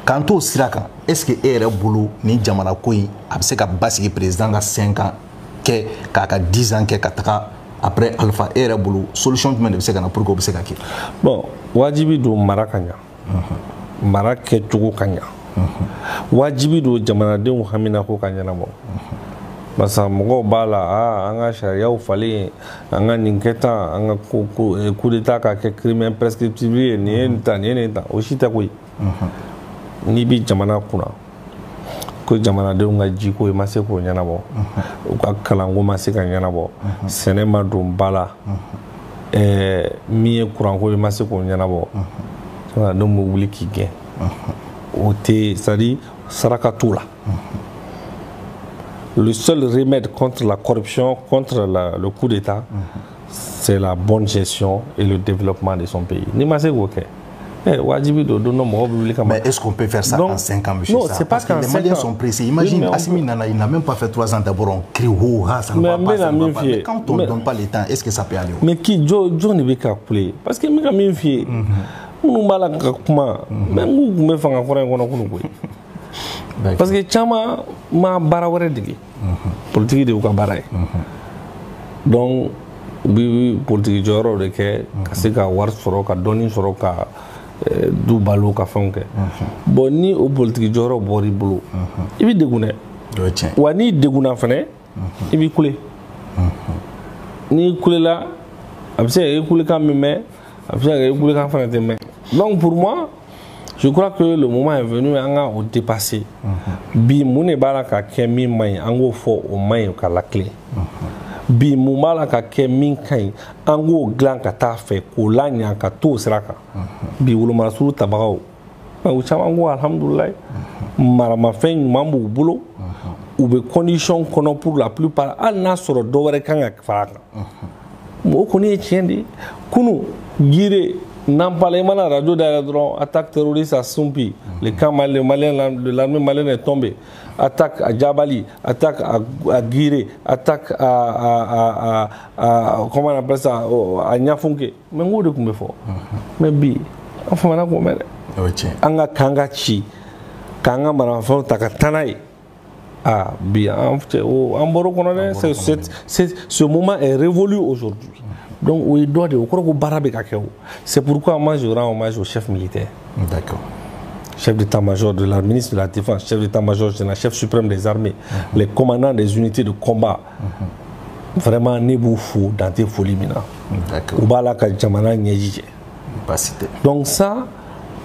K'an t'o sira kan, est ce que e yɛrɛ bolo nin jamana ko in a bɛ se ka basigi président ka 5 ans kɛ, k'a ka 10 ans kɛ ka taga après Alpha, e yɛrɛ bolo solution jumɛn de bɛ se ka na pour que o bɛ se ka kɛ? Bon, wajibi don mara ka ɲa, mara kɛcogo ka ɲa, wajibi don jamanadenw haminako ka ɲɛnabɔ. Parce que mɔgɔw b'a la, aa an ka sariyaw falen, an ka nin kɛ tan, an ka coup d'état ka kɛ crime imprescriptible ye, nin ye nin ta, nin ye nin ta, o si tɛ koyi. N'i bi jamana kunna ko jamanadenw ka jiko i ma se k'o ɲɛnabɔ, u ka kalanko ma se ka ɲɛnabɔ, sɛnɛ ma don ba la, min ye kuranko i ma se k'o ɲɛnabɔ, jamanadenw bɛ wuli k'i gɛn. O tɛ, c'est à dire saraka t'o la. Le seul remède contre la corruption, contre le coup d'État, c'est la bonne gestion et le développement de son pays. Ni ma se k'o kɛ, wajibi don don dɔ mɔgɔw bɛ wuli kama. Mais est-ce qu'on peut faire ça donc, en 5 ans, monsieur? Non, c'est pas parce que qu'en les Maliens 5 ans sont pressés. Imagine, oui, Assimi Nana, il n'a même pas fait 3 ans. D'abord, on crie, oh, ah, ça ne va pas, ça ne va pas. Mais quand on ne donne pas le temps, est-ce que ça peut aller? Mais qui, jɔn de bɛ ka kule? Parce que n bɛ ka min f'i ye, minnu b'a la ka kuma, mais n k'u tun bɛ fanga kɔrɔ in kɔnɔ kunun koyi. Parce que caman ma baara wɛrɛ dege, politique de y'u ka baara ye. Donc u bɛ politique jɔyɔrɔw de kɛ ka se ka wari sɔrɔ, ka dɔɔni sɔrɔ, ka du balo, ka fɛnw kɛ. Bon, ni o politique jɔyɔrɔ bɔr'i bolo, i bɛ degun dɛ. Wa n'i degunna fɛnɛ, i b'i kule. N'i kulela, a bɛ se ka kɛ i kulekan bɛ mɛn, a bɛ se ka kɛ i kulekan fana tɛ mɛn. Donc pour moi, je crois que le moment est venu an ka o dépasser. Bi mun de b'a la ka kɛ min man ɲi, an k'o fɔ o man ɲi ka latilen. Bi mun b'a la ka kɛ min ka ɲi, an k'o dilan ka taa fɛ, k'o laɲa ka t'o sira kan. Bi wolomasuru tabagaw, u caman ko alhamdulilayi, maramafɛn ɲuman b'u bolo, u bɛ condition kɔnɔ pour la plupart, hali n'a sɔrɔ dɔ wɛrɛ kan ka fara a kan. O kɔni ye tiɲɛ de ye. Kunun Giré Nampala, i mana radio dayɛlɛ dɔrɔn, attaque terroriste à Soumpi, le camp malien, l'armée malienne est tombée, attaque à Djabali, attaque à Giré, attaque à comment on appelle ça, à Niafunké. Mais n k'o de tun bɛ fɔ. Mais bi an famana k'o mɛn dɛ. An ka kan ka ci, k'an ka maramafɛnw ta ka taa n'a ye. Ah bi an cɛ o an bɔr'o kɔnɔ dɛ. Ce moment est révolu aujourd'hui. Donc, o ye dɔ de ye, o kɔrɔ ko baara bɛ ka kɛ o. C'est pourquoi moi je rends hommage au chef militaire. D'accord. Chef d'état-major de la ministre de la Défense, chef d'état-major général, chef suprême des armées, les commandants des unités de combat. Vraiment ne b'u fo dan tɛ foli min na. D'accord. U b'a la ka jamana ɲɛji jɛ. Baasi tɛ. Donc ça,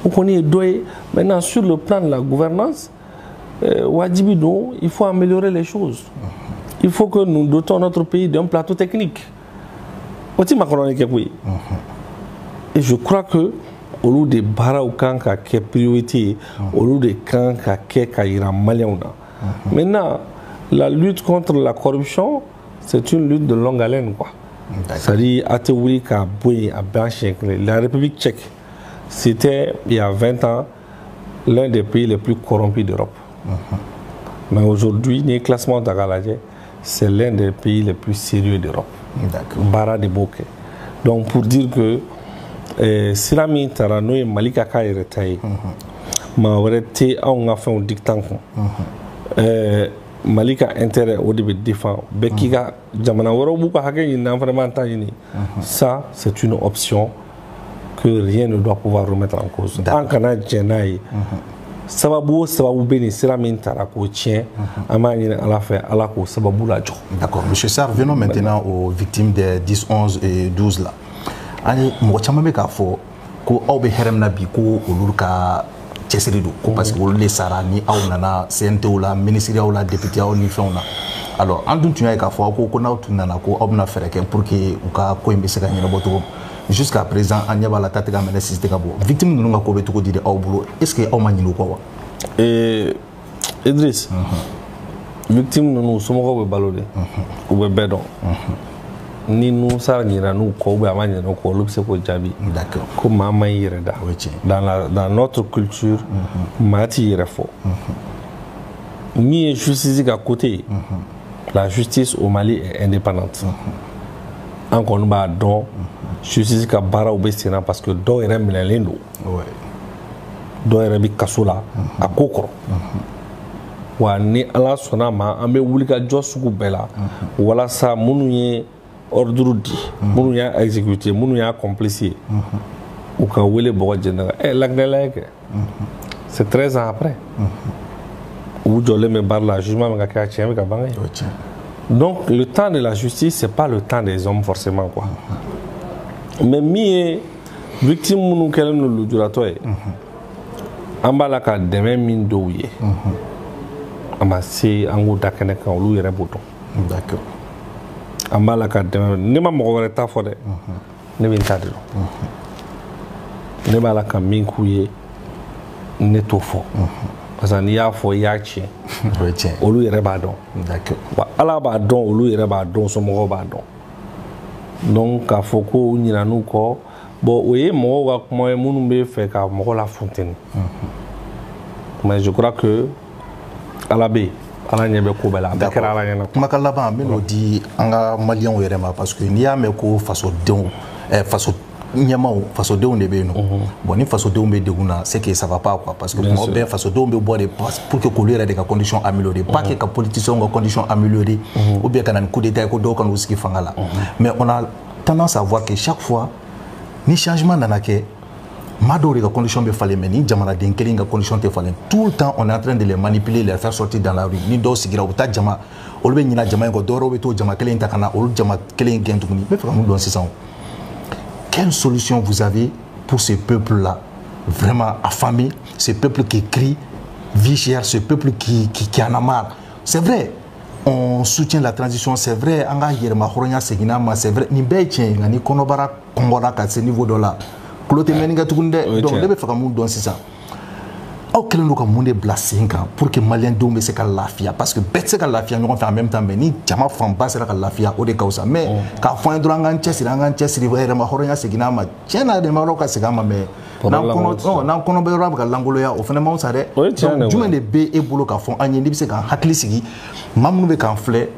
o kɔni ye dɔ ye. Maintenant sur le plan de la gouvernance, Wajibi don, il faut améliorer les choses. Il faut que nous dotons notre pays d'un plateau technique. O ti makɔnɔni kɛ koyi. Et je crois que olu de baaraw kan ka kɛ priorité ye, olu de kan ka kɛ ka yira maliyɛnw na. Maintenant, la lutte contre la corruption, c'est une lutte de longue haleine, quoi. C'est-à-dire, a tɛ wuli ka bɔ yen a bɛn siɲɛ kelen. La République tchèque, c'était il y a 20 ans l'un des pays les plus corrompus d'Europe. Mais aujourd'hui, ni classement ta k'a lajɛ, c'est l'un des pays les plus sérieux d'Europe. Baara de b'o kɛ. Donc pour dire que sira min taara n'o ye Mali ka k'a yɛrɛ ta ye, maa wɛrɛ tɛ anw ka fɛnw dictant kun. Mali ka intérêt o de bɛ défend. Bɛɛ k'i ka jamana wɛrɛw b'u ka hakɛ ɲini, an fana b'an ta ɲini. Ça, c'est une option que rien ne doit pouvoir remettre en cause. An kana jɛn n'a ye. Sababu o sababu bɛ nin sira min taara k'o tiɲɛ, an b'a ɲini Ala fɛ, Ala k'o sababu lajɔ. D'accord. Monsieur Sarr, venons maintenant aux victimes des 10, 11 et 12 là. An ye mɔgɔ caman bɛ k'a fɔ ko aw bɛ hɛrɛ min na bi, ko olu ka cɛsiri don, ko parce que olu de sara ni aw nana CNT la, ministériyaw la, députéyaw ni fɛnw na. Alors an dun tun y'a ye k'a fɔ aw ko ko n'aw tun nana, ko aw bɛna fɛɛrɛ kɛ pour que u ka ko in bɛ se ka ɲɛnabɔ cogo min. Jusqu'à présent, an ɲɛ b'a la, ta tɛ ka minɛ, sisi tɛ ka bɔ. Victime ninnu ka ko bɛ cogo di de aw bolo? Est ce que aw ma ɲinɛ u kɔ wa? Idriss, victime ninnu somɔgɔw bɛ balo de, u bɛ bɛɛ dɔn. Ni Musa ɲinɛ n'u kɔ ou bien a ma ɲinɛ u kɔ, olu bɛ se k'o jaabi. Ko maa ma y'i yɛrɛ da. O ye tiɲɛ. Dans notre culture, maa t'i yɛrɛ fɔ. Min ye justice ka côté ye, la justice au Mali est indépendante. An kɔni b'a dɔn justice ka baaraw bɛ sen na, parce que dɔw yɛrɛ minɛlen don. Dɔw yɛrɛ bɛ kaso la a ko kɔrɔ. Wa ni Ala sɔnna a ma, an bɛ wuli ka jɔ sugu bɛɛ la walasa minnu ye ordre di, minnu y'a exécuté, minnu y'a complice ye, u ka wele bɔgɔ jeni la. Laginɛla ye kɛ, c'est 13 ans après, u jɔlen bɛ baara la, jugement bɛ ka kɛ, a tiɲɛ bɛ ka bange. O ye tiɲɛ. Donc le temps de la justice, c'est pas le temps des hommes forcément, quoi. Mais min ye victime minnu kɛlen don lujuratɔ ye, an b'a la ka dɛmɛ min dɔw ye, a ma se an k'o da kɛnɛ kan, olu yɛrɛ b'o dɔn. An b'a la ka dɛmɛ, ne ma mɔgɔ wɛrɛ ta fɔ dɛ, ne bɛ n ta de dɔn. Ne b'a la ka min k'u ye, ne t'o fɔ, parce que n'i y'a fɔ, i y'a tiɲɛ. O ye tiɲɛ. Olu yɛrɛ b'a dɔn. Wa Ala b'a dɔn, olu yɛrɛ b'a dɔn, somɔgɔw b'a dɔn. Donc k'a fɔ ko u ɲinɛn'u kɔ, bon, o ye mɔgɔw ka kuma ye minnu bɛ fɛ ka mɔgɔ lafunteni. Mais je crois que Ala bɛ yen, Ala ɲɛ bɛ ko bɛɛ la, a bɛɛ kɛra Ala ɲɛna. Kumakan laban, n bɛ n'o di an ka maliyɛnw yɛrɛ ma, parce que n'i y'a mɛn ko fasodenw, faso ɲɛmaw, fasodenw de bɛ yen nɔ. Bon, ni fasodenw bɛ degun na, c'est que ça va pas, quoi, parce que kuma bɛɛ fasodenw bɛ bɔ de pour que k'olu yɛrɛ de ka condition améliorer, pas que ka politiciens ka condition améliorer, ou bien ka na ni coup d'état ye ko dɔw ka n'u sigi fanga la. Mais on a tendance à voir que chaque fois ni changement nana kɛ, maa dɔw de ka condition bɛ falen, mais ni jamanaden kelen ka condition tɛ falen. Tout le temps on est en train de les manipuler, les faire sortir dans la rue. Ni dɔw sigira, u bɛ taa jama, olu bɛ ɲina jama in kɔ, dɔwɛrɛw bɛ t'o jama kelen in ta ka na olu jama kelen in gɛn tuguni. N bɛ fɛ ka mun dɔn sisan? Quelle solution vous avez pour ce peuple-là, vraiment affamé, ce peuple qui crie vie chère, ce peuple qui en a marre? C'est vrai, on soutient la transition, c'est vrai, an ka yɛrɛma hɔrɔnya seginna ma, c'est vrai, nin bɛɛ ye tiɲɛ ye, nka ni kɔnɔbara kɔngɔra ka se niveau dɔ la, kulo tɛ mɛnni kɛ tuguni dɛ. Donc ne bɛ fɛ ka mun dɔn sisan? Aw kɛlen don ka mun de bila sen kan pour que maliyɛndenw bɛ se ka lafiya? Parce que bɛɛ tɛ se ka lafiya ɲɔgɔn fɛ en même temps, mais ni jama fanba sera ka lafiya, o de ka fisa. Mais k'a fɔ an ye dɔrɔn an k'an cɛsiri, an k'an cɛsiri, yɛrɛma hɔrɔnya seginna ma, tiɲɛ na yɛrɛma hɔrɔnya ka segin a ma, mais n'an kɔnɔ n'an kɔnɔ bɛ yɔrɔ bɛ ka lankolonya, o fana man fisa dɛ. Donc jumɛn de bɛ e bolo k'a fɔ an ye n'i bɛ se k'an hakili sigi, maa minnu bɛ k'an filɛ,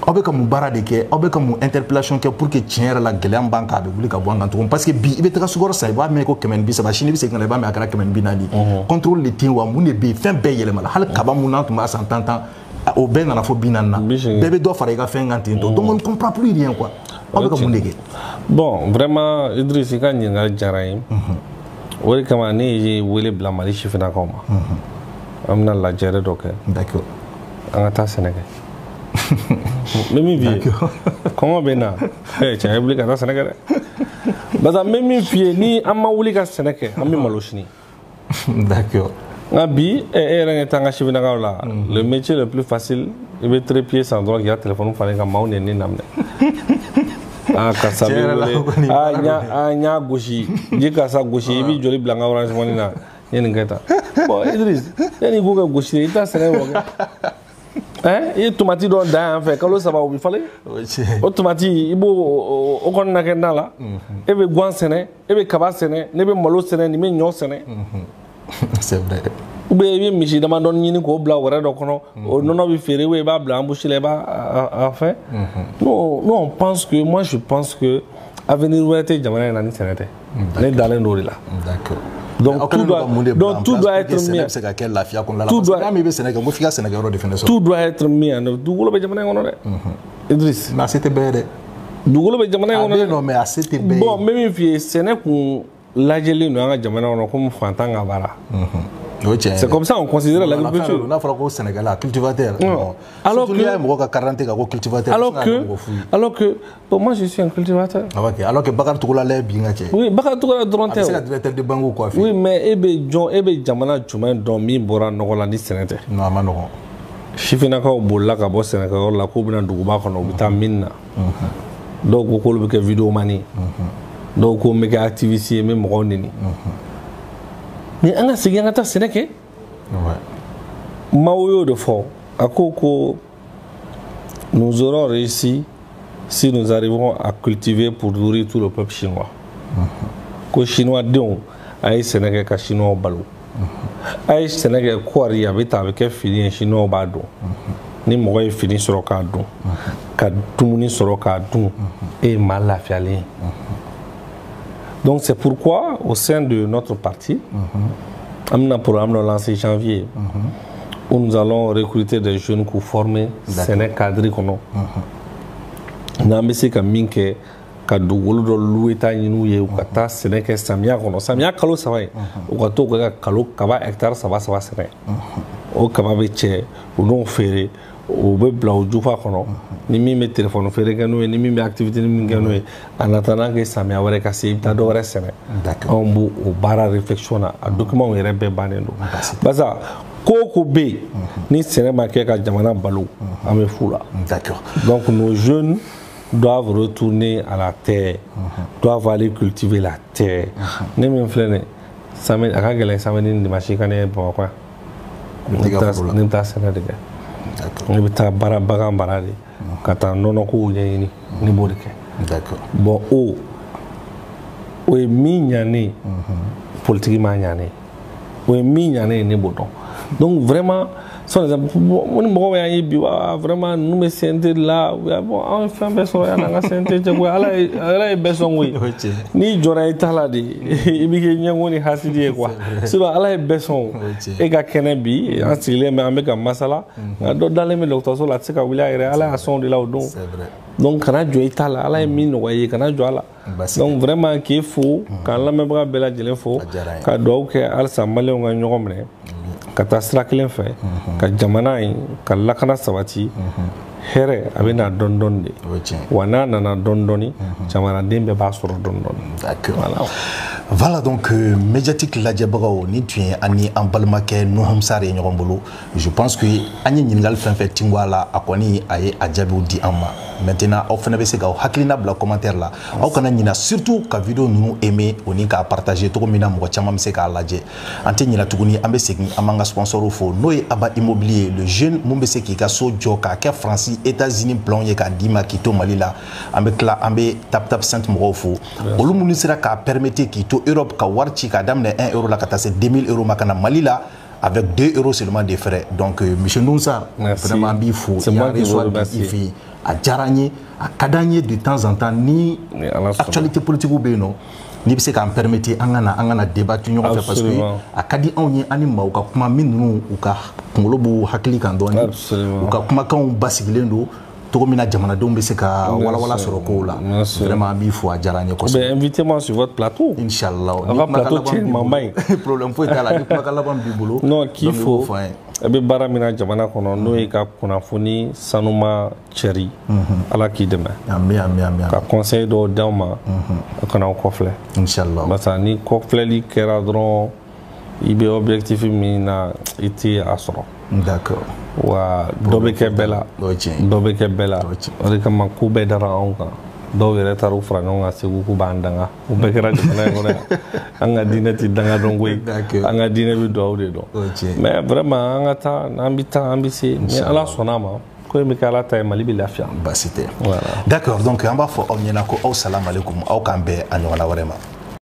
aw bɛ ka mun baara de kɛ, aw bɛ ka mun interpellation kɛ pour que tiɲɛ yɛrɛ la gɛlɛya min b'an kan, a bɛ wuli ka bɔ an kan tuguni? Parce que bi i bɛ taga sukaro san, i b'a mɛn ko 130, sini i bɛ segin ka na, i b'a mɛn a kɛra 140. Contrôle de tɛ yen wa? Mun de bɛ yen? Fɛn bɛɛ yɛlɛmana, hali kaba mun n'an tun b'a san tan tan, o bɛɛ nana fɔ 40 na. Bɛɛ bɛ dɔ fara i ka fɛn kan ten tɔ. Donc on ne comprend plus rien, quoi. Aw bɛ ka mun de kɛ? Bon, vraiment, Idriss, i ka ɲininkali diyara n ye. O de kama ne ye wele bila Mali sifinnakaw ma, an bɛna lajɛrɛ dɔ kɛ. An ka taa sɛnɛ kɛ. N bɛ min f'i ye, kɔngɔ bɛ na, cɛ, ye wuli ka taa sɛnɛ kɛ dɛ, parce que n bɛ min f'i ye, ni an ma wuli ka sɛnɛ kɛ, an bɛ malo sini. Nka bi e yɛrɛ ɲɛ t'an ka sifinnakaw la, le métier le plus facile, i bɛ trépied san dɔrɔn k'i ka téléphone falen ka maaw nɛni daminɛ. Ah, karisa bɛ wele, ah n y'a gosi, ji karisa gosi, i b'i joli bila n ka Orange Money na, n ye nin kɛ tan. Bon Idriss, yanni i k'o kɛ gosi i t'a sɛnɛ o kɛ. Hein, i ye tomati dɔ dan yan fɛ kalo 3 o bɛ falen. O tomati i b'o o kɔni na kɛ na la. E bɛ guwan sɛnɛ, e bɛ kaba sɛnɛ, ne bɛ malo sɛnɛ, nin bɛ ɲɔ sɛnɛ. C'est vrai. Ou bien i bɛ misi damadɔni ɲini k'o bila wɛrɛ dɔ kɔnɔ, o nɔnɔ bɛ feere, ou bien i b'a bila embouche la, i b'a a fɛn. Nous, nous on pense que, moi je pense que avenir wɛrɛ tɛ jamana in na ni sɛnɛ tɛ. Ne dalen don o de la. D'accord. Donc tout doit, donc tout doit être mis. Tout doit. Tout doit être mis en œuvre. Dugukolo bɛ jamana in kɔnɔ dɛ. Idriss. Mais a se tɛ bɛɛ ye dɛ. Dugukolo bɛ jamana in kɔnɔ dɛ. Non mais a se tɛ bɛɛ ye. Bon n bɛ min f'i ye, sɛnɛ kun lajɛlen don an ka jamana kɔnɔ komi fantan ka baara. C'est comme ça on considère l'agriculture. N'a fɔra ko sɛnɛkɛla cultivateur. Alors que n'i y'a ye mɔgɔ ka carte d'identité kan ko cultivateur. Alors que bon, moi je suis un cultivateur. Ah ok, alors que Bakary Togola la ye bin ka cɛ. Oui, Bakary Togola dɔrɔn tɛ. A bɛ se ka directeur de banque coiffer. Oui, mais e bɛ jɔn, e bɛ jamana jumɛn dɔn min bɔra nɔgɔ la ni sɛnɛ tɛ? Non, a ma nɔgɔn. Sifinnakaw bolila ka bɔ sɛnɛkɛyɔrɔ la k'u bɛna duguba kɔnɔ, u bɛ taa min na. Dɔw ko k'olu bɛ kɛ vidéoman ye. Dɔw ko n bɛ kɛ activiste ye, n bɛ mɔgɔw neni. Mais an ka segin an ka taa sɛnɛ kɛ. Mao y'o de fɔ, a ko ko nous aurons réussi si nous arrivons à cultiver pour nourrir tout le peuple chinois. Ko chinois denw a ye sɛnɛ kɛ ka chinois balo. A ye sɛnɛ kɛ kɔɔri a bɛ ta a bɛ kɛ fini ye, chinois b'a dun. Ni mɔgɔ ye fini sɔrɔ k'a dun, ka dumuni sɔrɔ k'a dun, e ye maa lafiyalen ye. Donc c'est pourquoi au sein de notre parti, on a un programme lancé janvier, où nous allons recruter des jeunes pour former sɛnɛ cadre kɔnɔ. N'an bɛ se ka min kɛ ka dugukolo dɔ louer ta ɲini u ye, u ka taa sɛnɛ kɛ samiya kɔnɔ, samiya kalo 3 ye, u ka t'o kɛ ka kalo kaba hectare 3 3 sɛnɛ. O kaba bɛ cɛ, u n'o feere, o bɛ bila o jufa kɔnɔ. Ni min bɛ téléphone feere kɛ n'o ye, ni min bɛ activité min kɛ n'o ye, en attendant que samiya wɛrɛ ka se, i bɛ taa dɔ wɛrɛ sɛnɛ. Anw b'o o baara réflexion na, a document yɛrɛ bɛɛ bannen don. Barisa ko o ko bɛ yen, ni sɛnɛ ma kɛ ka jamana balo, an bɛ fu la. D'accord. Donc nos jeunes doivent retourner à la terre, doivent aller cultiver la terre. Ne min filɛ nin ye, a ka gɛlɛn samedi ni dimanche ka ne ye Bamakɔ yan. Ne bɛ taa sɛnɛ de kɛ. Ne bɛ taa baara bagan mara de, ka taa nɔnɔkow ɲɛɲini, ne b'o de kɛ. Bon o ye min ɲa ne ye, politique m'a ɲa ne ye. O ye min ɲa ne ye, ne b'o dɔn. Donc vraiment, ni mɔgɔw y'an ye bi, vraiment ninnu bɛ CNT la, bon an ye fɛn bɛɛ sɔrɔ yanni an ka CNT cɛ koyi, Ala ye bɛɛ sɔn koyi. N'i jɔra i ta la de, i bɛ kɛ ɲɛngo ni hasidi ye quoi. Sinon Ala ye bɛɛ sɔn. E ka kɛnɛ bi, an sigilen bɛ an bɛ ka masala, nka dɔ dalen bɛ dɔgɔtɔrɔso la, a tɛ se ka wuli a yɛrɛ, Ala y'a sɔn o de la o don. Donc kana jɔ i ta la, Ala ye min nɔgɔya i ye, kana jɔ a la. Donc vraiment k'e fo, k'an lamɛnbaga bɛɛ lajɛlen fo, ka dugawu kɛ halisa maliyɛnw ka ɲɔgɔn minɛ, ka taa sira kelen fɛ, ka jamana in ka lakana sabati. Hɛrɛ a bɛ na dɔɔni dɔɔni de, wa n'a nana dɔɔni dɔɔni, jamanaden bɛɛ b'a sɔrɔ dɔɔni dɔɔni. D'accord. Voilà donc médiatique lajɛbagaw, ni tun ye an ni an balimakɛ Nouhoum Sarr ye ɲɔgɔn bolo. Je pense que an ye ɲininkali fɛn fɛn tingu a la, a kɔni a ye a jaabiw di an ma. Maintenant aw fana bɛ se k'aw hakilina bila commentaire la. Aw kana ɲina surtout ka vidéo ninnu aimer o ni k'a partager cogo min na mɔgɔ caman bɛ se k'a lajɛ. An tɛ ɲina tuguni, an bɛ segin an b'an ka sponsor fo, n'o ye Aba Immobilier, le jeune mun bɛ se k'i ka so jɔ k'a kɛ Faransi, États-Unis plan ye k'a d'i ma k'i to Mali la. An bɛ tila an bɛ Tap Tap Cent mɔgɔw fo, olu minnu sera k'a permettre k'i to Europe ka wari ci k'a daminɛ 1 euro la ka taa se 2000 euros ma ka na Mali la avec 2 euros seulement de frais. Donc monsieur Nouhoum Sarr, vraiment an b'i fo. C'est moi qui vous remercie. A diyara n ye, a ka d'an ye de temps en temps ni actualité politique bɛ yen nɔ, n'i bɛ se k'an permettre an ka na débattre ɲɔgɔn fɛ, parce que a ka di anw ye an ni maaw ka kuma min ninnu u ka kunkolo b'u hakili kan dɔɔni, u ka kumakanw basigilen don cogo min na jamanadenw bɛ se ka walawala sɔrɔ kow la. Vraiment an b'i fo, a diyara n ye kosɛbɛ. Mais invitez-moi sur votre plateau. Inchallah. Aw ka plateau cɛ ɲumanba in. Problème foyi t'a la, ni kumakan laban b'i bolo. Non, k'i fo. E bɛ baara min na jamana kɔnɔ, n'o ye ka kunnafoni sanuma cɛri, Ala k'i dɛmɛ. Ami ami ami. Ka conseil dɔw d'aw ma, a kana aw kɔfilɛ. Inchallah. Barisa ni kɔfilɛli kɛra dɔrɔn, I bɛ objectif min na, i tɛ a sɔrɔ. Wa dɔ bɛ kɛ bɛɛ la. O ye tiɲɛ ye. Dɔ bɛ kɛ bɛɛ la. O ye tiɲɛ. O de kama ko bɛɛ dara anw kan. Dɔw yɛrɛ taara u fara ɲɔgɔn kan Segu k'u b'an danga. O bɛɛ kɛra jamana in kɔnɔ yan. An ka diinɛ tɛ danga dɔn koyi. An ka diinɛ bɛ dugawu de dɔn. O ye tiɲɛ ye. Mais vraiment, an ka taa, n'an bɛ taa, an bɛ se. Ni Ala sɔnna a ma, ko in bɛ kɛ Ala ta ye, Mali bɛ lafiya. Baasi tɛ. Voilà. D'accord, donc an b'a fɔ aw ɲɛna ko aw salam alaikum, aw k'an bɛn a ɲɔgɔnna wɛrɛ ma.